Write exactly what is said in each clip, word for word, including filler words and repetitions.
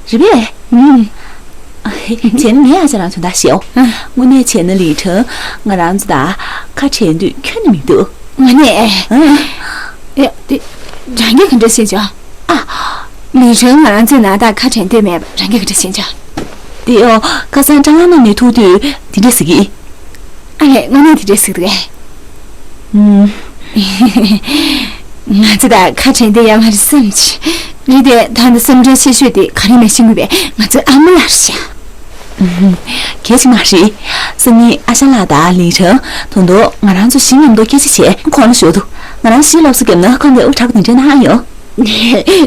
རེད་པས། ཨུམ། བྱས་ན་ངས་ཨ་ཅག་རང་དོན་དག་བཤད་འོ། ཨ། དངོས་གནས་བྱས་ན་ལིན་ཁྲང་ང་རང་ཚོ་དང་ཁ་བྲལ་འདོད་ཁྱོན་ནས་མི་འདུག་དངོས་གནས། ཨ། ཡ་དེ། རང་གིས་ག་འདྲ་ཤེས་བྱ། ཨ། ལིན་ཁྲང་ང་རང་ཚོའི་ནང་དང་ཁ་བྲལ་འདོད་མེད་པ་རང་གིས་ག་འདྲ་ཤེས་བྱ། དེ་འོ་ཁ་སང་སྲང་ལམ་ནང་ནས་ཐུག་དུས་དེ་འདྲ་ཟེར་གི། ཨ་ལས་དངོས་གནས་དེ་འདྲ་ཟེར་གི་འདུག་གས། ཨུམ། ང་ཚོ་དང་ཁ་བྲལ་འདོད་ཡོད་མ་རེད་བསམ་གྱི། རེད་དེ་ད་ལྟ་སེམས་ཁྲལ་ཆེ་ཤོས་དེ་ག་རེ་མེད་ཤེས་ཀྱི་པས། ང་ཚོའི་ཨ་མ་ལགས་རེད་ཤག་ཨུམ། གལ་ཆེ་མ་རེད། སང་ཉིན་ཨ་ཞང་ལགས་དང་ལིན་ཁྲང་ད་དུང་ང་རང་ཚོ་བཞི་མཉམ་དུ་སྐད་ཆ་བྱས་ཁོང་ལ་ཞུ་འདུག་ང་རང་བཞི་སློབ་གསོ་བརྒྱབ་ན་ཁོང་གིས་དབུ་དྲག་གི་འདི་འདྲ་གནང་ཡོང་།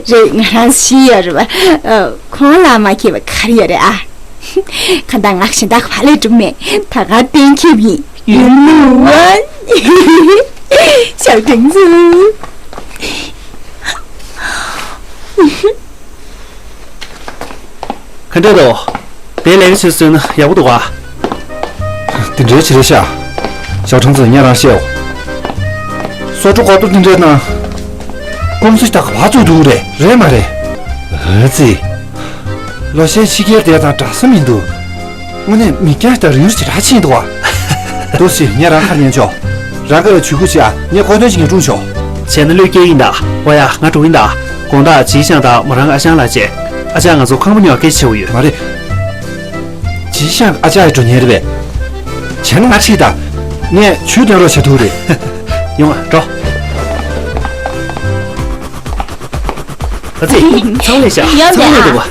རེད། ང་རང་བཞི་ཡོད་རེད་པ། ཨ། ཁོང་ལ་མ་ཁེལ་བ་ག་རེ་ཡོད་རེད་ཨ། གང་ལྟར་ང་གཞན་དག་ག་པར་ལས་སྒྲུབ་མེད། ད་ག་གཏན་འཁེལ་ཡིན། ཡུན་ལུང་བ། ཞའོ་ཁྲེང་ཙི། ག་འདྲ་འདུག་དེ་ལས་ཀ་བྱེད་སྲོལ་ན་ཡག་པོ་འདུག་ག་དེ་འདྲའི་ཅི་རེད་ཤག་ཞའོ་ཁྲེང་ཙི་ངས་རང་བཤད་འོ། སོ་ཊོ་གོ་ཏོ་དེ་འདྲའི་ནང་། ཀུང་སི་ཞིག་ད་ག་པར་བཙུགས་འདུག་རེད། རེད་མ་རེད། ཨ་ཙི། ལོ་ཤས་ཕྱི་རྒྱལ་བསྡད་དང་འདྲ་ས་མི་འདུག་དངོས་གནས་མི་སྐྱ་ཞིག་ད་རིག་རུས་ཇེ་དྲག་ཕྱིན་འདུག་ཨ། འདུག་སེ་ངས་རང་ཁ་ཉན་ཆོག་རང་ག་ལ་ཇུས་འགོད་བྱེད་ཨ། ངས་གོ་དོན་ཞིག་ངས་སྒྲུང་ཆོག་བྱས་ན་བློས་སྐྱེལ་ཡིན་ད། འོ་ཡ་ང་འགྲོ་ཡིན་ད། དགོང་དག་ཇི་ཤང་དང་མོ་རང་ཨ་ཞང་ལ་བྱས། ཨ་ཅག་ང་ཚོ་ཁང་པ་ཉོ་ག་སྐད་ཆ་བྱེད་དགོས་ཡོད། མ་རེད། ཇི་ཤང་ཨ་ཅག་ཡི་འགྲོ་ཉེན་རེད་པས། བྱས་ན་ང་ཁྲིད་ད། ངས་ཇུས་འདོན་རོགས་བྱེད་ཐུབ་རེད། ཡོང་ང་འགྲོ། ཨ་ཙི། ཚང་མ་ལས་ཤག་ཡོད་ཚང་མ་ལས་འདུག་པ།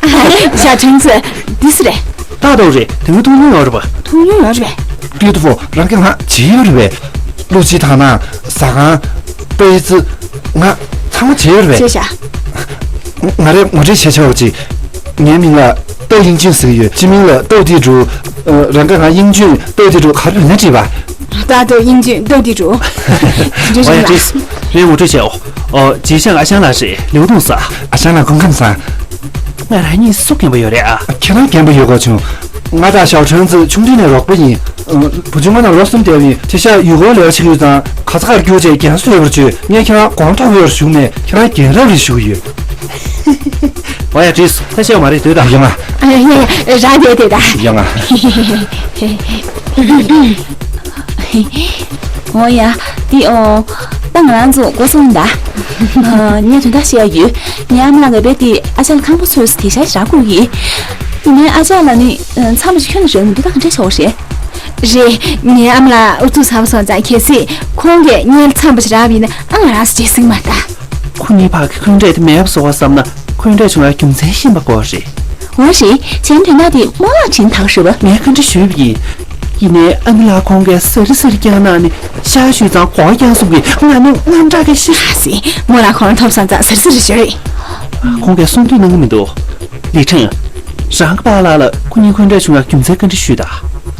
ཞའོ་ཁྲེང་ཙི། འདི་སུ་རེད། ཏག་ཏག་རེད། དེ་སྔ་ཐུག་མྱོང་ཡོད་རེད་པ། ཐུག་མྱོང་ཡོད་རེད་པས། ཏུའུ་ཏུའུ་ཧྥུ། རང་གིས་ང་བརྗེད་ཡོད་རེད་པས། ལོ་ཇི་དང་ན་ཟ་ཁང་། པེ་ཙི། ང་ཚང་མ་བརྗེད་ཡོད་རེད་པས། བརྗེད་ཤག་ང་རས་ངོ་སྤྲོད་བྱས་ཆོག་ཅིག་ངའི་མིང་ལ་ཏའོ་དབྱིང་ཅུན་ཟེར་གྱི་ཡོད། སྤྱི་མིང་ལ་ཏའོ་ཏི་ཀྲུའུ། ཨ། རང་གིས་ང་དབྱིང་ཅུན་ཏའོ་ཏི་ཀྲུའུ་ག་རེ་ལབ་ན་འགྲིག་པ། ཏའོ་ཏའོ་དབྱིང་ཅུན་ཏའོ་ཏི་ཀྲུའུ། འགྲིག་ཨོ་ཡ་རེད་ཤག་ཏིས། རེད་ངོ་སྤྲོད་བྱས་འོ། ཨོ། ཇི་ཤང་ཨ་ཞང་ལགས་རེད། ལེའུ་ཏུང་ཟེར། ཨ་ཞང་ལགས་སྐུ་ཁམས་བཟང་། ང་རང་གཉིས་སུ་རྒན་པོ་ཡོད་རེད་ཨ། ཁྱེད་རང་རྒན་པོ་ཡོད་དགོས་བྱུང་། ང་དང་ཞའོ་ཁྲེང་ཙི་ཆུང་དུས་ནས་རོགས་པ་ཡིན། ཨ། བུ་ཆུང་ང་དང་ལོ་གསུམ་བསྡད་པ་ཡིན། དེ་ཤག་ཡུལ་སྐོར་ལས་ཀ་བྱེད་ཀྱི་ཡོད་ཙང་ག་ས་གར་རྒྱུགས་བྱས་རྒན་གསོ་ཡོད་པར་བྱོས། ངས་ཁྱེད་རང་གོང་མཐོ་པོའི་བར་ཞུགས་ནས་ཁྱེད་རང་རྒན་རབས་རེ་ཞུ་གི་ཡོད། ཨོ་ཡ་ཏིས། ད་ཤེས་མ་རེད་སྡོད་ད། ཡོང་ང་། ཨ་ཡ་ཡ་ཡ། རང་བསྡད་བསྡད་ད། ཡོང་ང་། ཨོ་ཡ། ཏི་ཨོ། ད་ང་རང་ཚོ་འགོ་ཚུགས་ཡིན་ད། ཨ། ངས་དོན་དག་བཤད་ཡ་ཡོད། ངའི་ཨ་མ་ལགས་ངའི་པའི་ཏི་ཨ་ཅག་ལ་ཁང་པ་འཚོལ་ཟེར་དེ་ཤག་རག་དགོས་ཀྱི། ཡིན་ནའི་ཨ་ཅག་ལགས་ནི་ཚང་མ་ཞིག་ཁྱོན་ནས་རག་མི་འདུག་ད་ག་འདྲས་བྱ་བ་རེད། རེད། ངའི་ཨ་མ་ལགས་ཨུ་ཚུགས་ཚ་པོ་སོང་ཙང་གལ་སྲིད་ཁོང་གིས་ངའི་ཚང་མ་ཞིག་རག་པ་ཡིན་ན་ཨ་ང་རང་ཚོ་བརྗེད་སྲིད་མ་ད། ཁོ་གཉིས་བར་གྱི་འཁོན་འགྲས་དེ་མེད་པ་བཟོ་བ་བསམ་ན་འཁོན་འགྲས་བྱུང་བའི་རྒྱུ་མཚན་ཤེས་པ་དགོས་རེད། འོ་རེད། བྱས་ན་དོན་དག་དེ་རྨོ་ལགས་དྲིས་ན་ད་ག་ཞུ་བ། ངས་བཀའ་འདྲི་ཞུས་པ་ཡིན། ཡིན་ནའི་ཨ་ནེ་ལགས་ཁོང་གིས་ཟེར་ཟེར་རྐྱང་གནང་ནས་ཤ་ཞུས་ཙང་གོ་བ་རྐྱང་གསུམ་གྱིས་ང་ནི་དངངས་སྐྲག་གིས་ཤི། ཨ་ཙི། རྨོ་ལགས་ཁོང་ཐོབ་སོང་ཙང་ཟེར་ཟེར་རེ་ཞུ་རེད། ཁོང་གིས་གསུང་དུས་གནང་གི་མི་འདུག་ལི་ཁྲེང་། རང་གི་པཱ་ལགས་ལ་ཁོ་གཉིས་འཁོན་འགྲས་བྱུང་བའི་རྒྱུ་མཚན་བཀའ་འདྲི་ཞུས་དང་།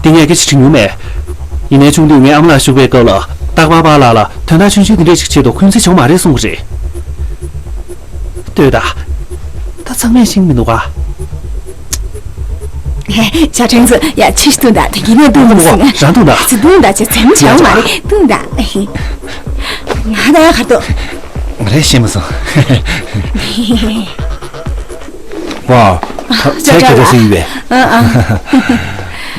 དེ་ངས་སྐད་ཆ་དྲི་མྱོང་མེད། ཡིན་ནའི་ཆུང་དུས་ངའི་ཨ་མ་ལགས་བཞུགས་པའི་སྐབས་ལ་རྟག་པར་པཱ་ལགས་ལ་དོན་དག་ཆུང་ཆུང་འདི་འདྲས་ཞིག་ཆེད་དུ་འཁོན་འཛིན་བྱུང་མ་རེད་གསུང་གི་རེད། ལྟོས་དང་། ད་ཚང་མས་ཤེས་ཀྱི་མི་འདུག་ག་ཞའོ་ཁྲེང་ཙི། ཡ། ཕྱི་བཏུང་དང་དེ་གི་ནས་བཏུང་མི་སྲིད་ན། རང་བཏུང་དང་། ཚི་བཏུང་དང་ཅི་ཚེམ་བྱ་བ་མ་རེད་བཏུང་དང་། ང་ད་ཡ་ག་ཏོ། ང་རས་ཤེས་མ་སོང་། ཝའོ། ཁ་ཚལ་གྱ་ད་སི་ཡིན་པས། ཨ་ཨ།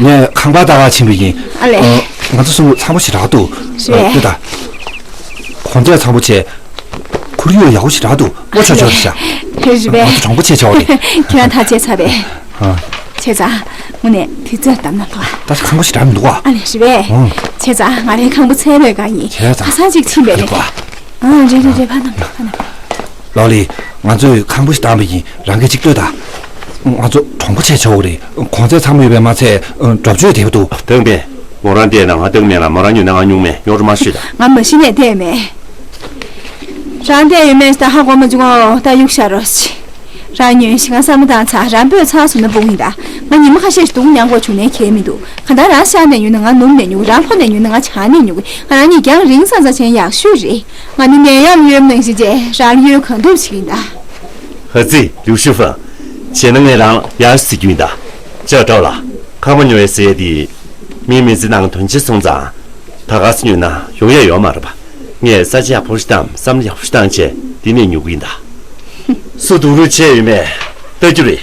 ངས་ཁང་པ་ལྟ་ག་ཕྱིན་པ་ཡིན། ཨ་ལས། ང་ཚོ་གསུམ་ཚང་པོ་ཞེ་དྲག་འདུག་རེད། ལྟོས་དང་། གོང་ཚད་ཚང་པོ་བྱས། ཁོར་ཡུག་ཡག་པོ་ཞེ་དྲག་འདུག་ཨོ་ཆོག་ཆོག་རེད་ཤག་རེད་རེད་པས། ང་ཚོ་གྲོང་པ་ཆེ་ཆེ་བ་རེད། ཁྱེད་རང་ཐག་བཅད་ཚར་པས། ཨ། བྱས་ཙང་། དངོས་གནས་དུས་ཚོད་བདམས་ན་འདུག་ཨ། ད་ཁང་པ་ཞེ་དྲག་མི་འདུག་ཨ། ཨ་ལས་རེད་པས། ཨང་། བྱས་ཙང་ང་རའི་ཁང་པ་ཚལ་བའི་སྒང་ཡིན། བྱས་ཙང་། ཁ་སང་ཅིག་ཕྱིན་པས་རེད། རེད་པ། ཨ་རེད་རེད་རེད། ཕ་ནང་ཕ་ནང་། ལོ་ལི། ང་ཚོས་ཁང་པ་ཞིག་བཏང་པ་ཡིན། རང་གིས་ཅིག་ལྟོས་དང་། ང་ཚོ་གྲོང་པ་ཆེ་ཆེ་བ་རེད། གོང་ཚད་ཚང་མ་ཡོད་པས་མ་ཚད་འགྲོ་སྤྱོད་བདེ་པོ་འདུག་དེང་པས་མོ་རང་བལྟས་ན་ང་སྟག་མེད་ལ་མོ་རང་ཉོས་ན་ང་སྨྱུག་མེད་ཉོ་རུ་མ་ཤོད་དང་། ང་མ་གཞི་ནས་བལྟས་མེད། རང་བལྟས་ཡོད་མེད་ད་ཧ་གོ་མ་བྱུང་ངོ་། ད་གཡུག་བཞག་རོགས་བྱེད། རང་ཉོས་ཤིག་ང་བསམ་བློ་བཏང་ཚར། རང་པོས་ཚར་སོང་ན་སྤུངས་ཡིན་ད། ང་ཉི་མ་ཁ་ཤས་ཤིག་སྡུག་མྱངས་དགོས་བྱུང་ནའི་གལ་མི་འདུག་གང་ལྟར་རང་ཤར་ནས་ཉོས་ན་ང་ནུབ་ནས་ཉོ་གི། རང་ལྷོ་ནས་ཉོས་ན་ང་བྱང་ནས་ཉོ་གི། ང་རང་གཉིས་རྒྱང་རིང་ས་ཙམ་བྱས་ན་ཡག་ཤོས་རེད། ང་ནི་ནད་ཡམས་གཡོལ་ནང་བཞིན་བྱས་རང་ལ་གཡོལ་གང་ཐུབ་བྱེད་ཀྱི་ཡིན་ད། ཧ་ཙི། ལིའུ་ཤུ་ཧྥང་། བྱས་ན་ངས་རང་ལ་ཡག་ཤོས་ཟེར་རྒྱུ་ཡིན་ད། ཅོ་ཀྲོའུ་ལགས། ཁང་པ་ཉོ་ཡས་ཟེར་ཡས་དེ། མིའི་མི་ཚེ་ནང་དོན་ཆེ་སོང་ཙང་། ད་ག་སེ་ཉོས་ན་ཡོང་ཡ་ཡོད་མ་རེད་པ། ངས་ས་ཆ་ཡག་པོ་ཞིག་དང་བསམ་བློ་ཡག་པོ་ཞིག་བཏང་བྱས་དེ་ནས་ཉོ་གི་ཡིན་ད། སུ་སྡུག་རུས་བྱས་ཡོད་མེད་ལྟ་རྒྱུ་རེད།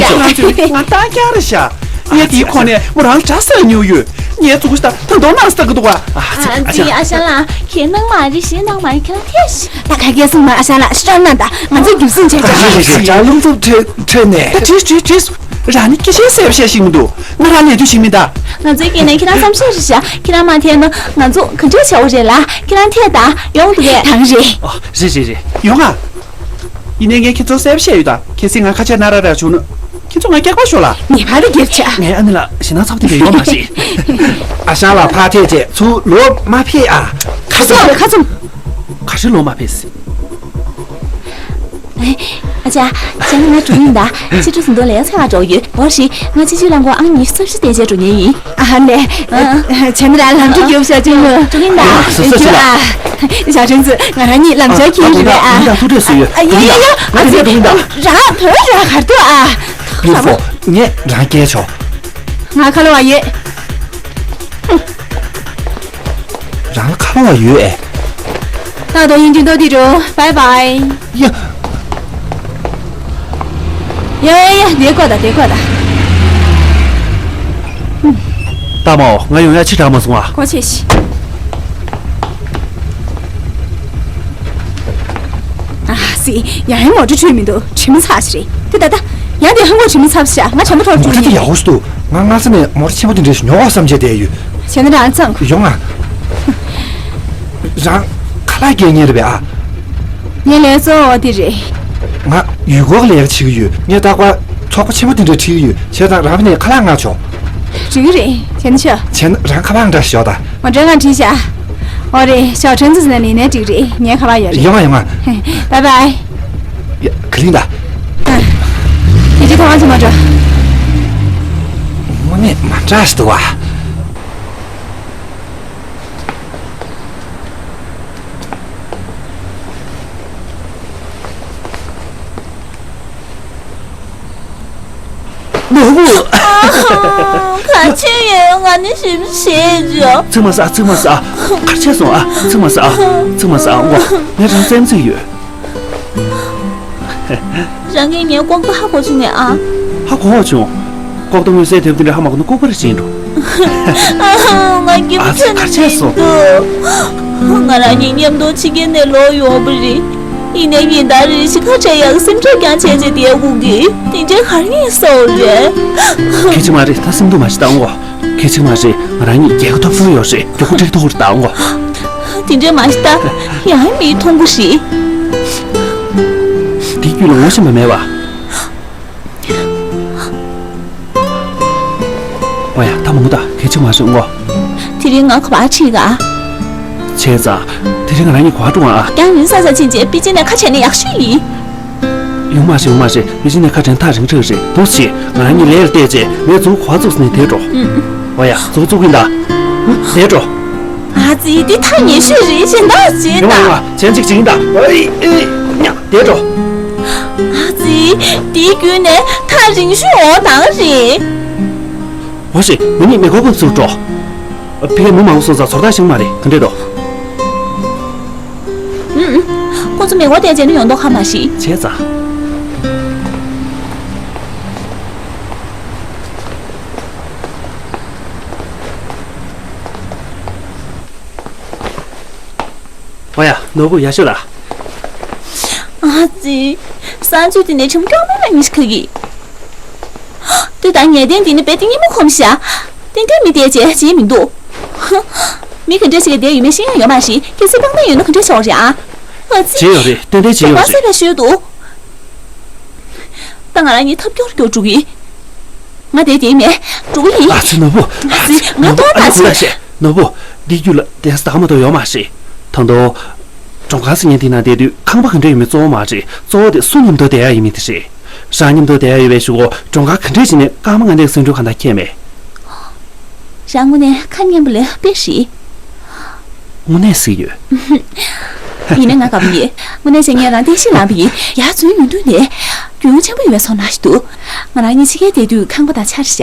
ཤག་ང་ཚོས་ང་རྟགས་རྐྱང་རེད་ཤག་ངས་དེའི་ཁོ་ནས་མོ་རང་འདྲ་ས་ཉོ་ཡོད། ངས་ཚུགས་ཤ་ད་མདོ་ནང་ས་གི་འདུག་བ། ཨ་ཙི། ཨ་ཅག་ཨ་ཞང་ལགས། ཁྱེད་སྣང་མ་རེད། ཞེ་སྣང་མ་རེད། ཁྱེད་རང་ཐད་ཤག་ད་ག་གས་སོང་མ། ཨ་ཞང་ལགས་ཤི་རང་ན་ད་ང་ཚོས་རྒྱུགས་ཟིན་བྱས་ཀྱང་། རེད་རེད་རེད། ཅག་རླུང་འཚུབ་ཁྲོད་ཁྲོད་ནས། ད་བྲིས་བྲིས་བྲིས། རང་ནི་སྐད་ཆ་གསལ་པོ་བཤད་ཤེས་མི་འདུག་ང་རང་ལས་དུས་ཤེས་མི་ད། ང་ཚོའི་སྐད་ནས་ཁྱེད་རང་བསམ་ཤེས་རེད་ཤག་ཁྱེད་རང་མ་ཐད་ན་ང་ཚོ་ག་འདྲས་བྱ་བ་རེད་ལ། ཁྱེད་རང་ཐད་ད། ཡོང་འདུག་གས། ད་ག་རེད། ཨ། རེད་རེད་རེད། ཡོང་ཨ། ཡིན་ནའི་ངས་ཁྱེད་ཚོར་གསལ་པོ་བཤད་ཡོད་ད། གལ་སྲིད་ང་ཁ་ཆད་སྣ་རག་རག་བྱུང་ན། ཁྱེད་ཚོ་ང་སྐྱག་པ་ཤོར་ལ། ངས་ཕར་དུ་རྒྱབ་ཆ། ངས་ཨ་ནི་ལ་ཞེ་སྣང་ཚ་པོ་དེ་འདྲ་ཡོད་མ་རེད། ཨ་ཞང་ལགས་ཕར་ཐད་བྱས་ཚུར་ལོག་མ་ཕེབས་ཨ། ཁ་ཚུམ་ཁ་ཚུམ། ག་རེ་ལོག་མ་ཕེབས། ཨ་ཅག་ཅག་ང་འགྲོ་ཡིན་ད། ཕྱི་དྲོ་ཟིན་ཐོ་ལས་ཚ་ལ་འགྲོ་ཡོད། འོ་རེད། ང་ཕྱི་ཕྱི་རླངས་འཁོར་ཨང་ཉི་ཤུ་རྩ་བཞི་དེ་བྱས་འགྲོ་ཉན་ཡིན། ཨ་ནས། ཨ། བྱས་ན་རང་ལམ་འགྲོ་རྒྱུགས་བྱ་ཅུང་མོ། འགྲོ་གིན་ད། ཨ་སོ་སོ་ཞིག་ལ། ཞག་ཁྲེང་ཚུ་ང་རང་གཉིས་ལམ་ཆ་ཁྱེར་རེད་པས་ཨ། ད་ཐུག་འཕྲད་སུ་ཡོད། ཨ་ཡ་ཡ་ཡ། ཨ་ཙི། རང་བོད་ར་གར་འདུག་ཨ། ཡུ་ཧྥོ། ངས་རང་སྐད་ཆོག་ང་ཁ་ལོ་བ་ཡོད། རང་ཁ་ལོ་བ་ཡོད་ཨེ། ད་དུང་ཡིན་གྱི་འདུག་དེ་རུ། བའི་བའི། ཡ། ཡ་ཡ་ཡ། དེ་བཀོད་ད། དེ་བཀོད་ད། ཏ་མའོ། ང་ཡོང་ཡ་ཕྱི་དྲགས་མ་སོང་ཨ། གོ་ཆེ་ཤི། ཨ་སི། ཡང་ཡང་མོ་ཊ་འཕྲོད་མི་འདུག་དྲི་མ་ཚ་ཞིག་རེད། དེ་ད་ད། ཡང་དེ་ཧང་གོ་དྲི་མ་ཚ་ཤ། ང་བྱམས་པོ་ཐོག་མོ་ཊ་དེ་ཡག་པོ་ཞིག་འདུག་ང་སྔ་ས་ནས་མོ་ཊ་ཆེན་པོ་དེ་འདྲ་ཞིག་ཉོ་དགོས་བསམ་བྱས་བསྡད་ཡོད། བྱས་ན་རང་ཚང་། ཡོང་ཨ། རང་ཁ་ལག་སྐྱེལ་མཁན་རེད་པས་ཨ། ངའི་ལས་གཙོ་བོ་དེ་རེད། ང་ཡུལ་སྐོར་ལས་ཀ་བྱེད་ཀྱི་ཡོད། ངས་རྟག་པར་ཚོགས་པ་ཆེན་པོ་དེ་འདྲ་ཁྲིད་ཀྱི་ཡོད། བྱས་ཙང་རང་ནས་ཁ་ལག་མངགས་ཆོག་འགྲིག་གི་རེད། བྱས་ན་ཆོག་བྱས་ན་རང་ཁ་པར་འདྲ་ཞོག་ད། ང་འདྲ་ང་བྲིས་བཞག་འོ་རེད། ཞོག་ཁྲེང་ཚུ་ཟིན་ན་ནི་ནས་འགྲིག་རེད། ངའི་ཁ་པར་ཡོད་རེད། ཡོང་ང་ཡོང་ང་། བའི་བའི། ཡ། ག་ལིང་ད། ཨ། དེ་རྗེས་ཐོག་ང་ཚོ་མ་འགྲོ། དངོས་གནས་མ་འདྲ་ཞིག་འདུག་བ། ནོར་བུ། ག་བྱས་ཡོད། ང་ནི་ཞིམ་ཞེས་བརྗོད། ཚིག་མ་ཟ། ཚིག་མ་ཟ། གར་ཆས་སོང་ཨ། ཚིག་མ་ཟ། ཚིག་མ་ཟ། ཨ། ངས་རང་བཙན་ཚིག་ཡོད། རང་གིས་ངའི་ལྐོག་ཏུ་ཧ་གོ་བྱུང་ངས་ཨ། ཧ་གོ་བ་བྱུང་། ལྐོག་ཏུ་མངོན་གསལ་དེབ་དེ་འདྲ་ཧ་མ་གོ་ན་ལྐུགས་པ་རེ་བྱིན་འགྲོ། ང་སྐྱིད་པོ་ཨ་ཚོ་ག་ཆགས་སོང་། ང་རང་གཉིས་མཉམ་དུ་ཕྱི་རྒྱལ་ནས་ལོག་ཡོང་བ་རེད། ཡིན་ནའི་ཉིན་ལྟར་རེ་བཞིན་ཁ་བྲལ་ཡག་སེམས་ཁྲལ་ཀྱང་བྱས་བྱས་བསྡད་དགོས་ཀི། དེ་འདྲའི་གར་ངེས་སོགས་རེད། གལ་ཆེ་མ་རེད། ད་སེམས་སྡུག་མ་བྱེད་དང་ངོ་། གལ་ཆེ་མ་རེད། ང་རང་གཉིས་རྒྱལ་ཁ་ཐོབ་སོང་ཡོད་རེད། མགྱོགས་པོ་འགྲིག་ཐུབ་རེད་དང་ངོ་། དེ་འདྲའི་མ་བྱེད་ད། ཡང་མིས་མཐོང་གི་རེད། དེའི་རྒྱུད་ལ་ངོ་ཤེས་པ་མེད་པ། ཨོ་ཡ། ད་མང་པོ་ད་གལ་ཆེ་མ་རེད་ངོ་། དེ་རིང་ང་ག་པར་ཁྲིད་ག་བྱས་ཙང་། དེ་རིང་ང་རང་གཉིས་ག་པར་འགྲོ་ཨ། ཀྱང་ཡུན་ས་ས་ཕྱིན་རྗེས་པེ་ཅིན་ནས་ཁ་བྲལ་ན་ཡག་ཤོས་ཡིན། ཡོང་མ་ཤེས། ཡོང་མ་ཤེས། པེ་ཅིན་ནས་ཁ་བྲལ་ཐག་རིང་དྲགས་རེད། འདུག་སེ་ང་རང་གཉིས་ལས་ལ་བལྟས་རྗེས་ངས་མཛུབ་གུ་ག་པར་བཙུགས་ནས་དེད་འགྲོ། ཨོ་ཡ། མཛུབ་གུ་བཙུགས་ཀྱིན་གདའ། དེད་འགྲོ། ཨ་ཙི། འདི་ཐག་ཉེ་ཤོས་རེད། གཞན་དག་བྱེད་ཡོང་མ་ཡོང་། ད་མ་བྱན་ཅིག་བྱེད་ཀྱིན་གདའ། ཨེ་ཨེ། ཉ། དེད་འགྲོ། ཨ་ཙི། འདིའི་བརྒྱུད་ནས་ཐག་རིང་ཤོས་འོང་དང་རེད། འོ་ཞེས། ང་གཉིས་མེ་འཁོར་པ་བཙུགས་འགྲོ། ཕ་གིར་མི་མང་པོ་སོང་ཙང་ཚོར་ཐག་ཞིག་མ་རེད། ག་འདྲས་འདུག་ཨུམ། ཁོ་ཚོ་མེ་འཁོར་བསྡད་བྱས་ནས་ཡོང་མདོག་ཁ་མ་ཞིག་བྱས་ཙང་། ཨོ་ཡ། ནོར་བུ་ཡག་ཤོས་ལ། ཨ་ཙི། གསང་སྤྱོད་དེ་ནས་ཁྲིམས་སྐྱོང་མེད་ལ་ཉིས་ཁ་གི། ལྟོས་དང་། ངས་བསྟན་འདི་ནི་རྦད་དེ་སྙན་མོ་ཁོམ་ཤག་ཏན་ཏན་མི་དེ་བྱས་བྱེད་མི་འདུག་མི་ག་འདྲ་ཞིག་ལ་བསྡད་ཡོད་མེད་ཤེས་ཡ་ཡོད་མ་རེད། གལ་སྲིད་སྤང་ཐང་ཡོད་ན་ག་འདྲ་ཆགས་རེད་ཨ། ཨ་ཙི། བྱེད་ཡོད་རེད། ཏན་ཏན་བྱེད་ཡོད་རེད། ད་ང་རང་གཉིས་ཐབས་སྐྱོར་སྐྱོར་འགྲོ་གི། ང་དེ་དེ་མེད། འགྲོ་གི་ཡིན། ཨ་ཙི། ནོར་བུ། ཨ་ཙི། ང་ལྟོས་ཨ་ནི་ད་ཁོ་ལ་ཟེར། ནོར་བུ། འདི་རྒྱུད་ལ་གདན་ས་ད་ག་མ་གཏོགས་ཡོད་མ་རེད། ད་དུང་། གྲོང་ཁ་ཟེར་མཁན་དེ་ན་བསྡད་དུས་ཁང་པ་ག་འདྲ་ཡོད་མེད་གཙོ་བོ་མ་རེད། གཙོ་བོ་དེ་སུ་མཉམ་དུ་བསྡད་ཡ་ཡིན་མིན་དེ་རེད། རང་མཉམ་དུ་བསྡད་ཡ་ཡོད་པའི་གཞུག་གུ་གྲོང་ཁ་ག་འདྲས་བྱས་ནས་སྐར་མ་ལྔ་ལྔ་གསོན་འགྲོ་གང་ལྟར་ཁྱད་མེད། རང་དངོས་གནས་ཁ་མཉམ་པ་ལས་དཔེ་ཞིག་དངོས་གནས་ཟེར་ཡོད། ཡིན་ན་ང་དགའ་པོ་ཡིན། དངོས་གནས་བྱས་ངས་རང་བསྟན་བཤིག་ལངས་པ་ཡིན། ཡར་འཛུལ་ཡོང་དུས་ནས་རྒྱུས་ཡོངས་ཆེན་པོ་ཡོད་པའི་ཚོར་སྣང་ཞིག་འདུག་ང་རང་གཉིས་ཕྱི་རྒྱལ་བསྡད་དུས་ཁང་པ་དང་ཆ་རེ་བཞག་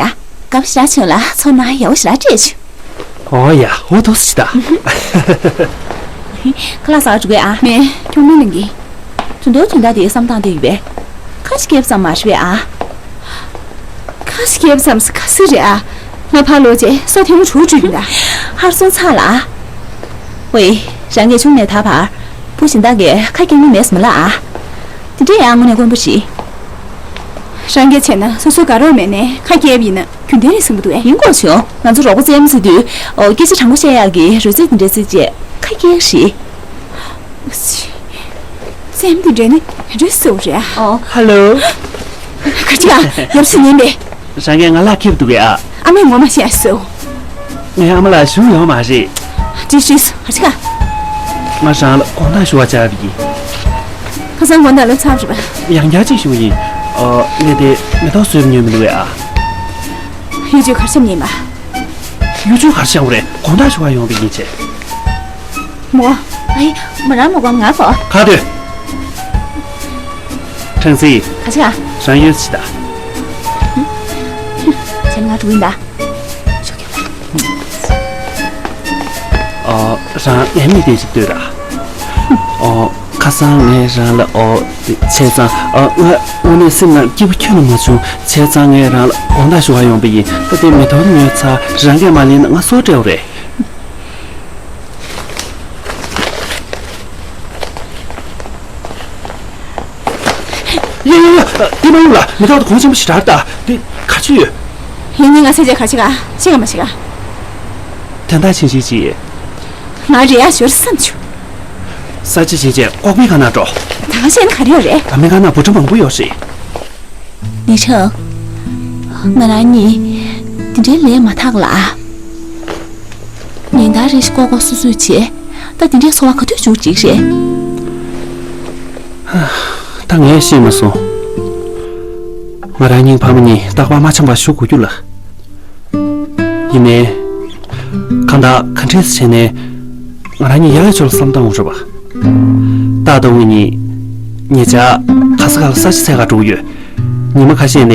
དགའ་པོ་ཞེ་དྲག་བྱུང་ལ་ཚོར་སྣང་ཡག་པོ་ཞེ་དྲག་སྤྲད་བྱུང་། ཨོ་ཡ། འོ་ཐུགས་རྗེ་ཆེ་ད། ཁ་ལག་ཟ་ག་འགྲོ་གི་ཨ། མེད། ཁྱོད་མི་ལེན་གི། དོན་དག་དོན་དག་དེ་བསམ་སྟངས་དེ་ཡོད་པས། ཁ་ཞིག་སྐྱེལ་བསམ་མ་རེད་པས་ཨ། ཁ་ཞིག་སྐྱེལ་བསམ་ས་ག་ཟིག་རེད་ཨ། ང་ཕར་ལོག་རྗེས་སོ་ཐེངས་མ་དྲུག་བཀྲུས་ཡིན་ད། ཧར་སོང་ཚར་ལ་ཨ། ཝེ། རང་གིས་ཆུང་ནས་ད་བར་བུ་གཞན་དག་གིས་ཁ་སྐྱེལ་མྱོང་མེད་ཟེར་མ་ལ་ཨ། དེ་འདྲ་ཡང་དངོས་གནས་དཀོན་པོ་རེད། རང་གིས་བྱས་ན་སོ་སོ་དགའ་རོགས་མེད་ནས་ཁ་སྐྱེལ་བ་ཡིན་ན་རྒྱུན་ལྡན་རེད་བསམ་གྱི་འདུག་གས། ཡིན་དགོས་བྱུང་། ང་ཚོ་རོགས་པ་བཙན་མོ་ཟེར་དུས་ཨོ་སྐད་ཆ་དྲང་པོ་བཤད་ཡག་གི་རོལ་རྩེད་དེ་འདྲ་རྩེད་རྗེས་ཁ་སྐྱེལ་རེད། བཙན་མོ་དེ་འདྲ་ནི་རེད་ཟེར་བ་རེད་ཨ། ཨོ། ཧ་ལོ། ག་ཅི་ཨ། ཡབ་སྲས་ཉན་པས། རང་གིས་ང་ལ་ཁེབས་འདུག་གས་ཨ། ཨ་མས་ངོ་མ་ཤེས་ཨ་ཟེར། ངའི་ཨ་མ་ལགས་བཞུགས་ཡོད་མ་རེད། ཅི་ཞིག་ག་ཅི་ག་ང་རང་ལ་དགོང་དག་ཞུ་བ་བྱ་བ་ཡིན། ཁ་སང་དགོང་དག་ལོ་ཚར་རེད་པ། ཡང་བསྐྱར་ཅིག་ཞུ་གི་ཡིན། ཨ། ངས་དེ་མེ་ཏོག་བཟོས་པ་ཉོས་མི་འདུག་གས་ཨ། གཡུ་ཆུ་གར་ཤམ་ཉན་པ། གཡུ་ཆུ་གར་ཤམ་རེད། དགོང་དག་ཞུ་བ་ཡོང་བ་ཡིན་བྱས། མོ། ཨའི། མོ་རང་མོ་གོ་ང་ཕོ། ཁ་སྡོད། ཁྲང་ཙི། ག་ཅི་ག་རང་ཡོད་ཅི་ད། བྱས་ན་ང་འགྲོ་ཡིན་ད། ཨོ། རང་ངའི་མིག་དེ་ཅིག་ལྟོས་ར། ཨོ། ཁ་སང་ངས་རང་ལ་ཨོ། བྱས་ཙང་ཨ། ང་དངོས་གནས་སེམས་ནང་སྐྱིད་པོ་ཁྱོན་ནས་མ་བྱུང་། བྱས་ཙང་ངས་རང་ལ་དགོང་དག་ཞུ་བ་ཡོང་པ་ཡིན། ད་དེ་མེ་ཏོག་ཉོས་ཚར། རང་གིས་མ་ལེན་ན་ང་སྲོག་བྲལ་བ་རེད། ཡ་ཡ་ཡ། དེ་མ་ཡིན་ལ། མེ་ཏོག་དེ་གོང་ཆེན་པོ་ཞེ་དྲག་རེད་ད། དེ་ག་ཅི་ཡོད། ཡིན་ནི་ང་ས་ཆ་ག་ཅི་ག་ཤེས་ག་མ་ཤེས་ག་དོན་དག་ཆེན་ཞིག་ཅིག་ང་རེ་ཡ་ཞོར་བསམ་བྱུང་། ས་ཆ་ཆེ་ཆེ་ལྐོག་པའི་ཁ་ན་འགྲོ། ད་ག་བཤད་ན་ག་རེ་ཡོད་རེད། ཨ་མའི་ཁ་ན་འབུ་ཕྲ་མང་པོ་ཡོད་རེད། ལི་ཁྲང་། ང་རང་གཉིས་འདི་འདྲའི་ལས་མ་ཐག་ལ། ཉིན་ལྟར་རེ་བཞིན་ལྐོག་ལྐོག་སུད་སུད་བྱས། ད་འདི་འདྲའི་འཚོ་བ་ག་དུས་བྱུང་ཅིག་རེད། ད་ངས་ཤེས་མ་སོང་། ང་རང་གཉིས་ཕ་མ་གཉིས་རྟག་པར་མ་འཆམ་པར་བཞུགས་དགོས་རྒྱུ་ལ། ཡིན་ནའི། གང་ལྟར་ག་འདྲས་བྱས་ནས་ང་རང་གཉིས་ཡག་ཡག་ཕྱོགས་ལ་བསམ་བཏང་དགོས་རེད་པ། ཏག་ཏག་ངེད་གཉིས་ཉེ་ཆར་ག་ས་ག་ལ་ས་ཆ་འཚོལ་ག་འགྲོ་གི་ཡོད། ཉི་མ་ཁ་ཤས་ནས།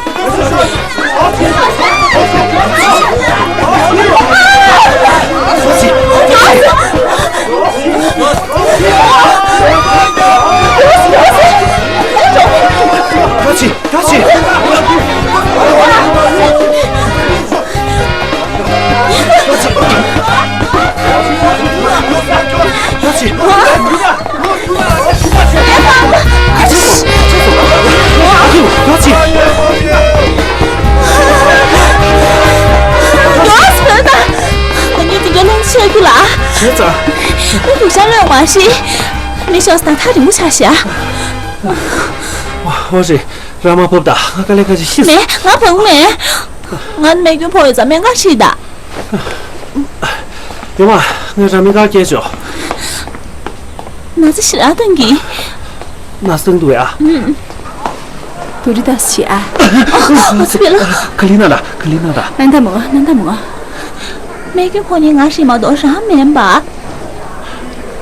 ཨོ་རེད། ར་མ་བབས་དང་། ང་དཀའ་ལས་ཁ་ཤས་ཤི་སོང་། མེད། ང་བབས་མེད། ང་རྨས་སྐྱོན་ཕོག་ཡོད་ཙང་སྨན་ཁང་ཁྲིད་དང་། ཡོང་བ། ངས་རང་སྨན་ཁང་སྐྱེལ་ཆོག་ན་ཚ་ཞེ་དྲག་བཏང་གི། ན་ཚ་བཏང་འདུག་ཨ། ཨུམ། དུ་རི་ཏ་སི་ཨ། ཨ་ཙི་པེ་ལ། ག་ལི་ན་ལ། ག་ལི་ན་ལ། ནན་ད་མོ། ནན་ད་མོ། སྨན་སྐྱོན་ཕོག་ནི་ང་རེད་མ་གཏོགས་རང་མིན་པ།